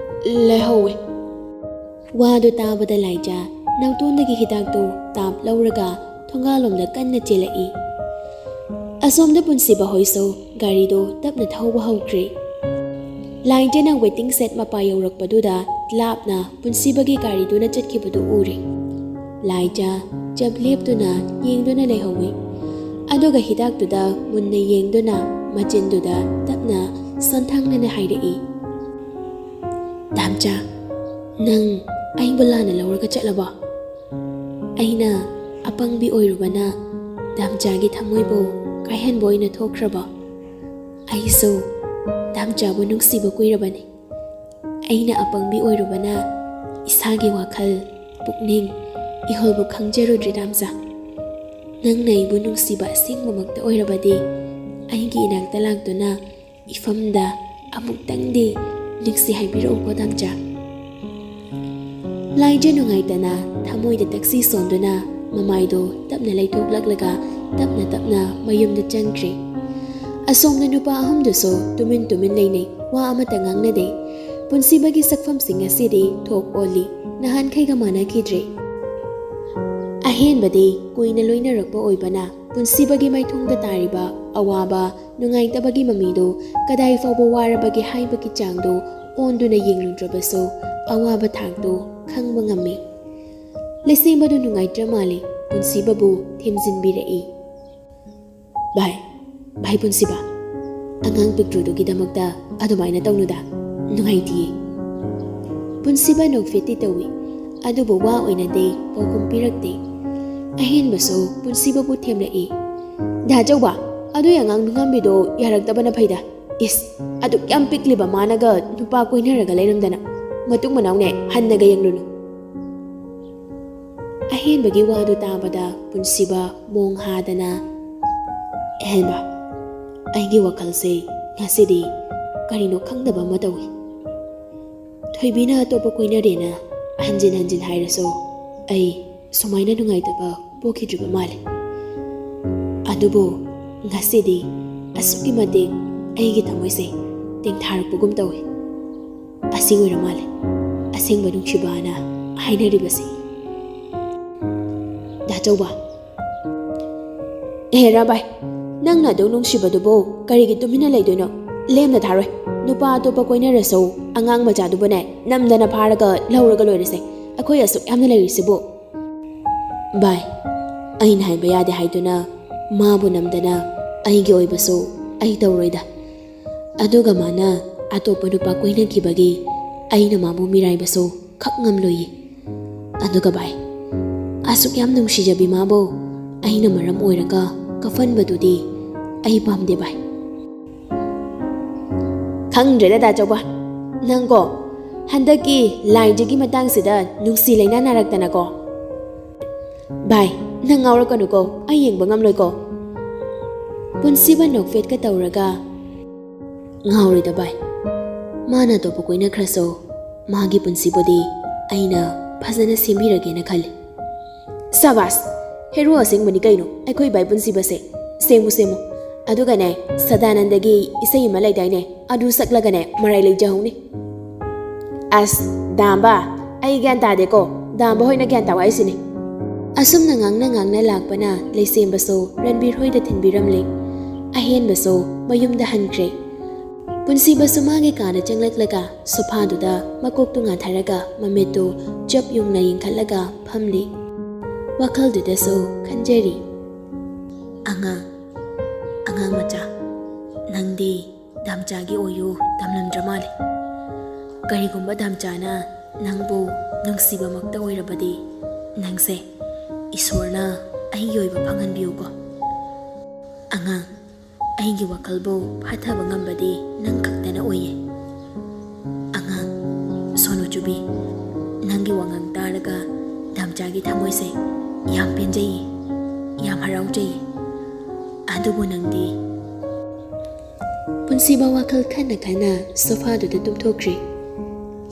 ꯂꯩꯍꯧꯋꯦ꯫ ꯋꯥꯗꯨ ꯇꯥꯕꯗ ꯂꯥꯏꯖꯥ ꯅꯥꯎꯇꯣꯟꯗꯒꯤ ꯍꯤꯗꯥꯛꯇꯨ ꯇꯥꯞ ꯂꯧꯔꯒ ꯊꯣꯡꯒꯥꯜꯂꯣꯝꯗ ꯀꯟꯅ ꯆꯦꯜꯂꯛꯏ꯫ ꯑꯁꯣꯝꯗ ꯄꯨꯟꯁꯤꯕ ꯍꯣꯏꯁꯨ ꯒꯥꯔꯤꯗꯨ ꯇꯞꯅ ꯊꯧꯕ ꯍꯧꯈ꯭ꯔꯦ꯫ ꯂꯥꯏꯖꯥꯅ ꯋꯦꯇꯤꯡ ꯁꯦꯠ ꯃꯄꯥ ꯌꯧꯔꯛꯄꯗꯨꯗ ꯂꯥꯞꯅ ꯄꯨꯟꯁꯤꯕꯒꯤ ꯒꯥꯔꯤꯗꯨꯅ ꯆꯠꯈꯤꯕꯗꯨ ꯎꯔꯦ꯫ ꯂꯥꯏꯖꯥ ꯆꯞ ꯂꯦꯞꯇꯨꯅ ꯌꯦꯡꯗꯨꯅ ꯂꯩꯍꯧꯏ꯫ ꯑꯗꯨꯒ ꯍꯤꯗꯥꯛꯇꯨꯗ ꯃꯨꯟꯅ ꯌꯦꯡꯗꯨꯅ ꯃꯆꯤꯟꯗꯨꯗ ꯇꯞꯅ ꯁꯣꯟꯊꯥꯡꯅꯅ ꯍꯥꯏꯔꯛꯏ, "ꯗꯥꯝꯆꯥ, ꯅꯪ ꯑꯩꯕꯨ ꯂꯥꯟꯅ ꯂꯧꯔꯒ ꯆꯠꯂꯕꯣ? ꯑꯩꯅ ꯑꯄꯪꯕꯤ ꯑꯣꯏꯔꯨꯕꯅ ꯗꯥꯝꯆꯥꯒꯤ ꯊꯃꯣꯏꯕꯨ ꯀꯥꯏꯍꯟꯕ ꯑꯣꯏꯅ ꯊꯣꯛꯈ꯭ꯔꯕꯣ? ꯑꯩꯁꯨ ꯗꯥꯝꯆꯥꯕꯨ ꯅꯨꯡꯁꯤꯕ ꯀꯨꯏꯔꯕꯅꯤ꯫ ꯑꯩꯅ ꯑꯄꯪꯕꯤ ꯑꯣꯏꯔꯨꯕꯅ ꯏꯁꯥꯒꯤ ꯋꯥꯈꯜ, ꯄꯨꯛꯅꯤꯡ, ꯏꯍꯨꯜꯕꯨ ꯈꯪꯖꯔꯨꯗ꯭ꯔꯦ ꯗꯥꯝꯆꯥ꯫ ꯅꯪꯅ ꯑꯩꯕꯨ ꯅꯨꯡꯁꯤꯕ ꯑꯁꯦꯡꯕꯃꯛꯇ ꯑꯣꯏꯔꯕꯗꯤ ꯑꯩꯒꯤ ꯏꯅꯥꯛꯇ ꯂꯥꯛꯇꯨꯅ ꯏꯐꯝꯗ ꯑꯃꯨꯛꯇꯪꯗꯤ ꯅꯨꯡꯁꯤ ꯍꯥꯏꯕꯤꯔꯛꯎꯀꯣ ꯗꯥꯝꯆꯥ꯫" ꯂꯥꯏꯖꯥ ꯅꯨꯡꯉꯥꯏꯇꯅ ꯊꯃꯣꯏꯗ ꯇꯛꯁꯤ ꯁꯣꯟꯗꯨꯅ ꯃꯃꯥꯏꯗꯣ ꯇꯞꯅ ꯂꯩꯊꯣꯛꯂꯛꯂꯒ ꯇꯞꯅ ꯇꯞꯅ ꯃꯌꯨꯝꯗ ꯆꯪꯈ꯭ꯔꯦ꯫ ꯑꯁꯣꯝꯗ ꯅꯨꯄꯥ ꯑꯍꯨꯝꯗꯨꯁꯨ ꯇꯨꯃꯤꯟ ꯇꯨꯃꯤꯟ ꯂꯩꯅꯩ, ꯋꯥ ꯑꯃꯠꯇ ꯉꯥꯡꯅꯗꯦ꯫ ꯄꯨꯟꯁꯤꯕꯒꯤ ꯁꯛꯐꯝꯁꯤꯡ ꯑꯁꯤꯗꯤ ꯊꯣꯛ ꯑꯣꯜꯂꯤ, ꯅꯍꯥꯟꯈꯩꯒ ꯃꯥꯟꯅꯈꯤꯗ꯭ꯔꯦ꯫ ꯑꯍꯦꯟꯕꯗꯤ ꯀꯨꯏꯅ ꯂꯣꯏꯅꯔꯛꯄ ꯑꯣꯏꯕꯅ ꯄꯨꯟꯁꯤꯕꯒꯤ ꯃꯥꯏꯊꯣꯡꯗ ꯇꯥꯔꯤꯕ ꯑꯋꯥꯕ, ꯅꯨꯡꯉꯥꯏꯇꯕꯒꯤ ꯃꯃꯤꯗꯨ ꯀꯗꯥꯏ ꯐꯥꯎꯕ ꯋꯥꯔꯕꯒꯦ ꯍꯥꯏꯕꯒꯤ ꯆꯥꯡꯗꯨ ꯑꯣꯟꯗꯨꯅ ꯌꯦꯡꯂꯨꯗ꯭ꯔꯕꯁꯨ ꯑꯋꯥꯕ ꯊꯥꯛꯇꯨ ꯈꯪꯕ ꯉꯝꯃꯤ꯫ ꯂꯩꯁꯦꯝꯕꯗꯨ ꯅꯨꯡꯉꯥꯏꯇ꯭ꯔ ꯃꯥꯜꯂꯤ, ꯄꯨꯟꯁꯤꯕꯕꯨ ꯊꯦꯝꯖꯤꯟꯕꯤꯔꯛꯏ꯫ "ꯚꯥꯏ, ꯚꯥꯏ ꯄꯨꯟꯁꯤꯕ, ꯑꯉꯥꯡ ꯄꯤꯛꯇ꯭ꯔꯨꯗꯨꯒꯤꯗꯃꯛꯇ ꯑꯗꯨꯃꯥꯏꯅ ꯇꯧꯅꯨꯗ, ꯅꯨꯡꯉꯥꯏꯇꯤꯌꯦ꯫" ꯄꯨꯟꯁꯤꯕ ꯅꯣꯛꯐꯦꯠꯇꯤ ꯇꯧꯏ, ꯑꯗꯨꯕꯨ ꯋꯥ ꯑꯣꯏꯅꯗꯤ ꯄꯥꯎꯈꯨꯝ ꯄꯤꯔꯛꯇꯦ꯫ ꯑꯍꯦꯟꯕꯁꯨ ꯄꯨꯟꯁꯤꯕꯕꯨ ꯊꯦꯝꯂꯛꯏ꯫ "ꯗꯥ ꯆꯧꯕ, ꯑꯗꯨꯏ ꯑꯉꯥꯡ ꯅꯨꯡꯉꯥꯟꯕꯤꯗꯣ ꯌꯥꯔꯛꯇꯕꯅ ꯐꯩꯗ꯫ ꯏꯁ, ꯑꯗꯨꯛ ꯌꯥꯝ ꯄꯤꯛꯂꯤꯕ ꯃꯥꯅꯒ ꯅꯨꯄꯥ ꯀꯣꯏꯅꯔꯒ ꯂꯩꯔꯝꯗꯅ꯫ ꯃꯇꯨꯡ ꯃꯅꯥꯎꯅꯦ ꯍꯟꯅꯒ ꯌꯦꯡꯂꯨꯅꯨ꯫" ꯑꯍꯦꯟꯕꯒꯤ ꯋꯥꯗꯨ ꯇꯥꯕꯗ ꯄꯨꯟꯁꯤꯕ ꯃꯣꯡ ꯍꯥꯗꯅ, "ꯑꯍꯦꯟꯕ, ꯑꯩꯒꯤ ꯋꯥꯈꯜꯁꯦ ꯉꯁꯤꯗꯤ ꯀꯔꯤꯅꯣ ꯈꯪꯗꯕ ꯑꯃ ꯇꯧꯏ꯫ ꯊꯣꯏꯕꯤꯅ ꯑꯇꯣꯞꯄ ꯀꯣꯏꯅꯔꯦꯅ ꯍꯟꯖꯤꯟ ꯍꯟꯖꯤꯟ ꯍꯥꯏꯔꯁꯨ ꯑꯩ ꯁꯨꯃꯥꯏꯅ ꯅꯨꯡꯉꯥꯏꯇꯕ ꯄꯣꯛꯈꯤꯗ꯭ꯔꯤꯕ ꯃꯥꯜꯂꯦ꯫ ꯑꯗꯨꯕꯨ ꯉꯁꯤꯗꯤ ꯑꯁꯨꯛꯀꯤ ꯃꯇꯤꯛ ꯑꯩꯒꯤ ꯊꯃꯣꯏꯁꯦ ꯇꯦꯡꯊꯥꯔꯛꯄꯒꯨꯝ ꯇꯧꯏ꯫ ꯑꯁꯤ ꯑꯣꯏꯔ ꯃꯥꯜꯂꯦ ꯑꯁꯦꯡꯕ ꯅꯨꯡꯁꯤꯕꯅ ꯍꯥꯏꯅꯔꯤꯕꯁꯦ꯫ ꯗꯥꯆꯧꯕ, ꯑꯦ ꯔꯥꯕꯥꯏ, ꯅꯪꯅ ꯑꯗꯨꯛ ꯅꯨꯡꯁꯤꯕꯗꯨꯕꯨ ꯀꯔꯤꯒꯤ ꯇꯨꯃꯤꯟꯅ ꯂꯩꯗꯣꯏꯅꯣ? ꯂꯦꯝꯅ ꯊꯥꯔꯣꯏ꯫ ꯅꯨꯄꯥ ꯑꯇꯣꯞꯄ ꯀꯣꯏꯅꯔꯁꯨ ꯑꯉꯥꯡ ꯃꯆꯥꯗꯨꯕꯨꯅꯦ ꯅꯝꯗꯅ ꯐꯥꯔꯒ ꯂꯧꯔꯒ ꯂꯣꯏꯔꯦꯁꯦ꯫ ꯑꯩꯈꯣꯏ ꯑꯁꯨꯛ ꯌꯥꯝꯅ ꯂꯩꯔꯤꯁꯤꯕꯨ꯫ ꯚꯥꯏ, ꯑꯩꯅ ꯍꯥꯏꯕ ꯌꯥꯗꯦ ꯍꯥꯏꯗꯨꯅ ꯃꯥꯕꯨ ꯅꯝꯗꯅ ꯑꯩꯒꯤ ꯑꯣꯏꯕꯁꯨ ꯑꯩ ꯇꯧꯔꯣꯏꯗ꯫ ꯑꯗꯨꯒ ꯃꯥꯅ ꯑꯇꯣꯞꯄ ꯅꯨꯄꯥ ꯀꯣꯏꯅꯈꯤꯕꯒꯤ ꯑꯩꯅ ꯃꯥꯕꯨ ꯃꯤꯔꯥꯏꯕꯁꯨ ꯈꯛ ꯉꯝꯂꯣꯏꯌꯦ꯫ ꯑꯗꯨꯒ ꯚꯥꯏ, ꯑꯁꯨꯛ ꯌꯥꯝ ꯅꯨꯡꯁꯤꯖꯕꯤ ꯃꯥꯕꯨ ꯑꯩꯅ ꯃꯔꯝ ꯑꯣꯏꯔꯒ ꯀꯐꯟꯕꯗꯨꯗꯤ ꯑꯩ ꯄꯥꯝꯗꯦ ꯚꯥꯏ꯫ ꯈꯪꯗ꯭ꯔꯦꯗ ꯗꯥꯆꯧꯕ, ꯅꯪꯀꯣ ꯍꯟꯗꯛꯀꯤ ꯂꯥꯏꯁꯤꯒꯤ ꯃꯇꯥꯡꯁꯤꯗ ꯅꯨꯡꯁꯤ ꯂꯩꯅꯥ ꯅꯥꯔꯛꯇꯅꯀꯣ꯫ ꯚꯥꯏ, ꯅꯪ ꯉꯥꯎꯔꯛꯀꯅꯨꯀꯣ, ꯑꯩ ꯌꯦꯡꯕ ꯉꯝꯂꯣꯏꯀꯣ꯫ ꯄꯨꯟꯁꯤꯕ ꯅꯣꯛꯐꯦꯠꯀ ꯇꯧꯔꯒ, ꯉꯥꯎꯔꯣꯏꯗ ꯚꯥꯏ, ꯃꯥꯅ ꯑꯇꯣꯞꯄ ꯀꯣꯏꯅꯈ꯭ꯔꯁꯨ ꯃꯥꯒꯤ ꯄꯨꯟꯁꯤꯕꯨꯗꯤ ꯑꯩꯅ ꯐꯖꯅ ꯁꯦꯝꯕꯤꯔꯒꯦꯅ ꯈꯜꯂꯤ꯫ ꯁꯕꯥꯁ! ꯍꯦꯔꯣ ꯑꯁꯦꯡꯕꯅꯤ ꯀꯩꯅꯣ ꯑꯩꯈꯣꯏ ꯚꯥꯏ ꯄꯨꯟꯁꯤꯕꯁꯦ꯫ ꯁꯦꯝꯃꯨ, ꯁꯦꯝꯃꯨ꯫ ꯑꯗꯨꯒꯅꯦ, ꯁꯗꯥꯅꯟꯗꯒꯤ ꯏꯁꯩ ꯑꯃ ꯂꯩꯗꯥꯏꯅꯦ, ꯑꯗꯨ ꯁꯛꯂꯒꯅꯦ ꯃꯔꯥꯏ ꯂꯩꯖꯍꯧꯅꯤ꯫ ꯑꯁ, ꯗꯥꯝꯕ, ꯑꯩ ꯒ꯭ꯌꯥꯟ ꯇꯥꯗꯦꯀꯣ, ꯗꯥꯝꯕ ꯍꯣꯏꯅ ꯒ꯭ꯌꯥꯟ ꯇꯥꯎ ꯍꯥꯏꯁꯤꯅꯤ꯫ ꯑꯁꯨꯝꯅ ꯉꯥꯡꯅ ꯉꯥꯡꯅ ꯂꯥꯛꯄꯅ ꯂꯩꯁꯦꯝꯕꯁꯨ ꯔꯟꯕꯤꯔ ꯍꯣꯏꯗ ꯊꯤꯟꯕꯤꯔꯝꯂꯦ꯫ ꯑꯍꯦꯟꯕꯁꯨ ꯃꯌꯨꯝꯗ ꯍꯟꯈ꯭ꯔꯦ꯫ ꯄꯨꯟꯁꯤꯕꯁꯨ ꯃꯥꯒꯤ ꯀꯥꯗ ꯆꯪꯂꯛꯂꯒ ꯁꯣꯐꯥꯗꯨꯗ ꯃꯀꯣꯛꯇꯨ ꯉꯥꯊꯔꯒ ꯃꯃꯤꯠꯇꯨ ꯆꯞ ꯌꯨꯡꯅ ꯌꯦꯡꯈꯠꯂꯒ ꯐꯝꯂꯤ꯫ ꯋꯥꯈꯜꯗꯨꯗꯁꯨ ꯈꯟꯖꯔꯤ, "ꯑꯉꯥꯡ, ꯑꯉꯥꯡ ꯃꯆꯥ, ꯅꯪꯗꯤ ꯗꯥꯝꯆꯥꯒꯤ ꯑꯣꯏꯌꯨ ꯇꯝꯂꯝꯗ꯭ꯔ ꯃꯥꯜꯂꯦ꯫ ꯀꯔꯤꯒꯨꯝꯕ ꯗꯥꯝꯆꯥꯅ ꯅꯪꯕꯨ ꯅꯨꯡꯁꯤꯕꯃꯛꯇ ꯑꯣꯏꯔꯕꯗꯤ, ꯅꯪꯁꯦ ꯏꯁꯣꯔꯅ ꯑꯩꯒꯤ ꯑꯣꯏꯕ ꯐꯪꯍꯟꯕꯤꯌꯨꯀꯣ꯫ ꯑꯉꯥꯡ, ꯑꯩꯒꯤ ꯋꯥꯈꯜꯕꯨ ꯐꯥꯊꯕ ꯉꯝꯕꯗꯤ ꯅꯪ ꯈꯛꯇꯅ ꯑꯣꯏꯌꯦ꯫ ꯑꯉꯥꯡ ꯁꯣꯅꯨ ꯆꯨꯕꯤ, ꯅꯪꯒꯤ ꯋꯥꯉꯥꯡ ꯇꯥꯔꯒ ꯗꯥꯝꯆꯥꯒꯤ ꯊꯃꯣꯏꯁꯦ ꯌꯥꯝ ꯄꯦꯟꯖꯩꯌꯦ, ꯌꯥꯝ ꯍꯔꯥꯎꯖꯩꯌꯦ꯫ ꯑꯗꯨꯕꯨ ꯅꯪꯗꯤ?" ꯄꯨꯟꯁꯤꯕ ꯋꯥꯈꯜ ꯈꯟꯅ ꯈꯟꯅ ꯁꯣꯐꯥꯗꯨꯗ ꯇꯨꯝꯊꯣꯛꯈ꯭ꯔꯦ꯫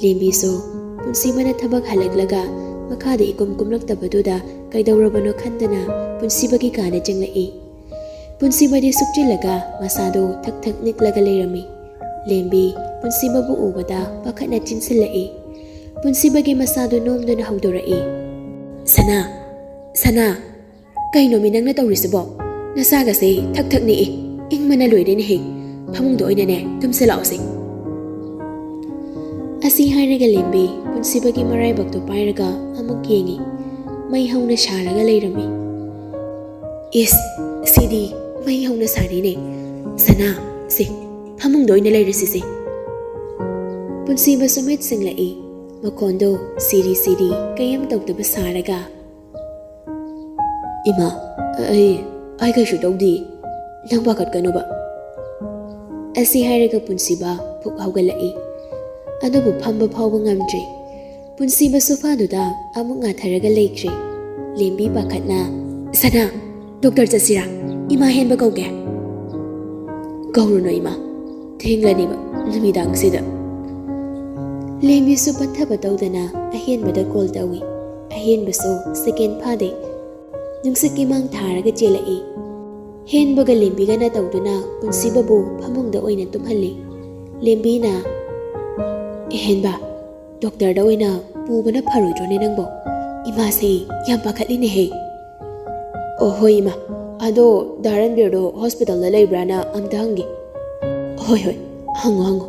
ꯂꯦꯝꯕꯤꯁꯨ ꯄꯨꯟꯁꯤꯕꯅ ꯊꯕꯛ ꯍꯜꯂꯛꯂꯒ ꯃꯈꯥꯗ ꯏꯀꯨꯝ ꯀꯨꯝꯂꯛꯇꯕꯗꯨꯗ ꯀꯩꯗꯧꯔꯕꯅꯣ ꯈꯟꯗꯅ ꯄꯨꯟꯁꯤꯕꯒꯤ ꯀꯥꯗ ꯆꯪꯂꯛꯏ꯫ ꯄꯨꯟꯁꯤꯕꯗꯤ ꯁꯨꯞꯆꯤꯜꯂꯒ ꯃꯁꯥꯗꯨ ꯊꯛ ꯊꯛ ꯅꯤꯛꯂꯒ ꯂꯩꯔꯝꯃꯤ꯫ ꯂꯦꯝꯕꯤ ꯄꯨꯟꯁꯤꯕꯕꯨ ꯎꯕꯗ ꯄꯥꯈꯠꯅ ꯆꯤꯟꯁꯤꯜꯂꯛꯏ꯫ ꯄꯨꯟꯁꯤꯕꯒꯤ ꯃꯁꯥꯗꯨ ꯅꯣꯝꯗꯨꯅ ꯍꯧꯗꯣꯔꯛꯏ, "ꯁꯅꯥ! ꯁꯅꯥ! ꯀꯩꯅꯣꯃꯤ ꯅꯪꯅ ꯇꯧꯔꯤꯁꯤꯕꯣ? ꯅꯁꯥꯒꯁꯦ ꯊꯛ ꯊꯛ ꯅꯤꯛꯏ꯫ ꯏꯪꯕꯅ ꯂꯣꯏꯔꯦꯅꯦꯍꯦ꯫ ꯐꯃꯨꯡꯗ ꯑꯣꯏꯅꯅꯦ ꯇꯨꯝꯁꯤꯜꯂꯛꯑꯣꯁꯦ꯫" ꯑꯁꯤ ꯍꯥꯏꯔꯒ ꯂꯦꯝꯕꯤ ꯄꯨꯟꯁꯤꯕꯒꯤ ꯃꯔꯥꯏꯕꯛꯇꯨ ꯄꯥꯏꯔꯒ ꯑꯃꯨꯛ ꯌꯦꯡꯉꯤ꯫ ꯃꯩ ꯍꯧꯅ ꯁꯥꯔꯒ ꯂꯩꯔꯝꯃꯤ꯫ "ꯏꯁ, ꯁꯤꯗꯤ ꯃꯩ ꯍꯧꯅ ꯁꯥꯔꯤꯅꯦ꯫ ꯁꯅꯥ, ꯁꯦ, ꯐꯃꯨꯡꯗ ꯑꯣꯏꯅ ꯂꯩꯔꯁꯤꯁꯦ꯫" ꯄꯨꯟꯁꯤꯕꯁꯨ ꯃꯤꯠ ꯁꯤꯡꯂꯛꯏ꯫ ꯃꯈꯣꯟꯗꯣ ꯁꯤꯔꯤ ꯁꯤꯔꯤ, ꯀꯩꯝ ꯇꯧꯗꯕ ꯁꯥꯔꯒ, "ꯏꯃꯥ, ꯑꯩ, ꯑꯩ ꯀꯩꯁꯨ ꯇꯧꯗꯦ꯫ ꯅꯪ ꯄꯥꯈꯠꯀꯅꯨꯕ꯫" ꯑꯁꯤ ꯍꯥꯏꯔꯒ ꯄꯨꯟꯁꯤꯕ ꯐꯨꯛ ꯍꯧꯒꯠꯂꯛꯏ꯫ ꯑꯗꯨꯕꯨ ꯐꯝꯕ ꯐꯥꯎꯕ ꯉꯝꯗ꯭ꯔꯤ꯫ ꯄꯨꯟꯁꯤꯕ ꯁꯣꯐꯥꯗꯨꯗ ꯑꯃꯨꯛ ꯉꯥꯊꯔꯒ ꯂꯩꯈ꯭ꯔꯦ꯫ ꯂꯦꯝꯕꯤ ꯄꯥꯈꯠꯅ, "ꯁꯅꯥ, ꯗꯣꯛꯇꯔ ꯆꯠꯁꯤꯔꯥ? ꯏꯃꯥ ꯍꯦꯟꯕ ꯀꯧꯒꯦ?" "ꯀꯧꯔꯨꯅꯨ ꯏꯃꯥ, ꯊꯦꯡꯂꯅꯤꯕ ꯅꯨꯃꯤꯗꯥꯡꯁꯤꯗ꯫" ꯂꯦꯝꯕꯤꯁꯨ ꯄꯟꯊꯕ ꯇꯧꯗꯅ ꯑꯍꯦꯟꯕꯗ ꯀꯣꯜ ꯇꯧꯏ꯫ ꯑꯍꯦꯟꯕꯁꯨ ꯁꯦꯀꯦꯟ ꯐꯥꯗꯦ, ꯅꯨꯡꯁꯤꯠꯀꯤ ꯃꯥꯡ ꯊꯥꯔꯒ ꯆꯦꯜꯂꯛꯏ꯫ ꯍꯦꯟꯕꯒ ꯂꯦꯝꯕꯤꯒꯅ ꯇꯧꯗꯨꯅ ꯄꯨꯟꯁꯤꯕꯕꯨ ꯐꯃꯨꯡꯗ ꯑꯣꯏꯅ ꯇꯨꯝꯍꯜꯂꯤ꯫ ꯂꯦꯝꯕꯤꯅ, "ꯑꯍꯦꯟꯕ, ꯗꯣꯛꯇꯔꯗ ꯑꯣꯏꯅ ꯄꯨꯕꯅ ꯐꯔꯣꯏꯗ꯭ꯔꯣꯅꯦ ꯅꯪꯕꯣ? ꯏꯃꯥꯁꯦ ꯌꯥꯝ ꯄꯥꯈꯠꯂꯤꯅꯦꯍꯦ꯫" "ꯑꯣ, ꯍꯣꯏ ꯏꯃꯥ, ꯑꯗꯣ ꯗꯥ ꯔꯟꯕꯤꯔꯗꯣ ꯍꯣꯁꯄꯤꯇꯥꯜꯗ ꯂꯩꯕ꯭ꯔꯥꯅ ꯑꯝꯇ ꯍꯪꯒꯦ꯫" "ꯍꯣꯏ, ꯍꯣꯏ, ꯍꯪꯉꯣ, ꯍꯪꯉꯣ꯫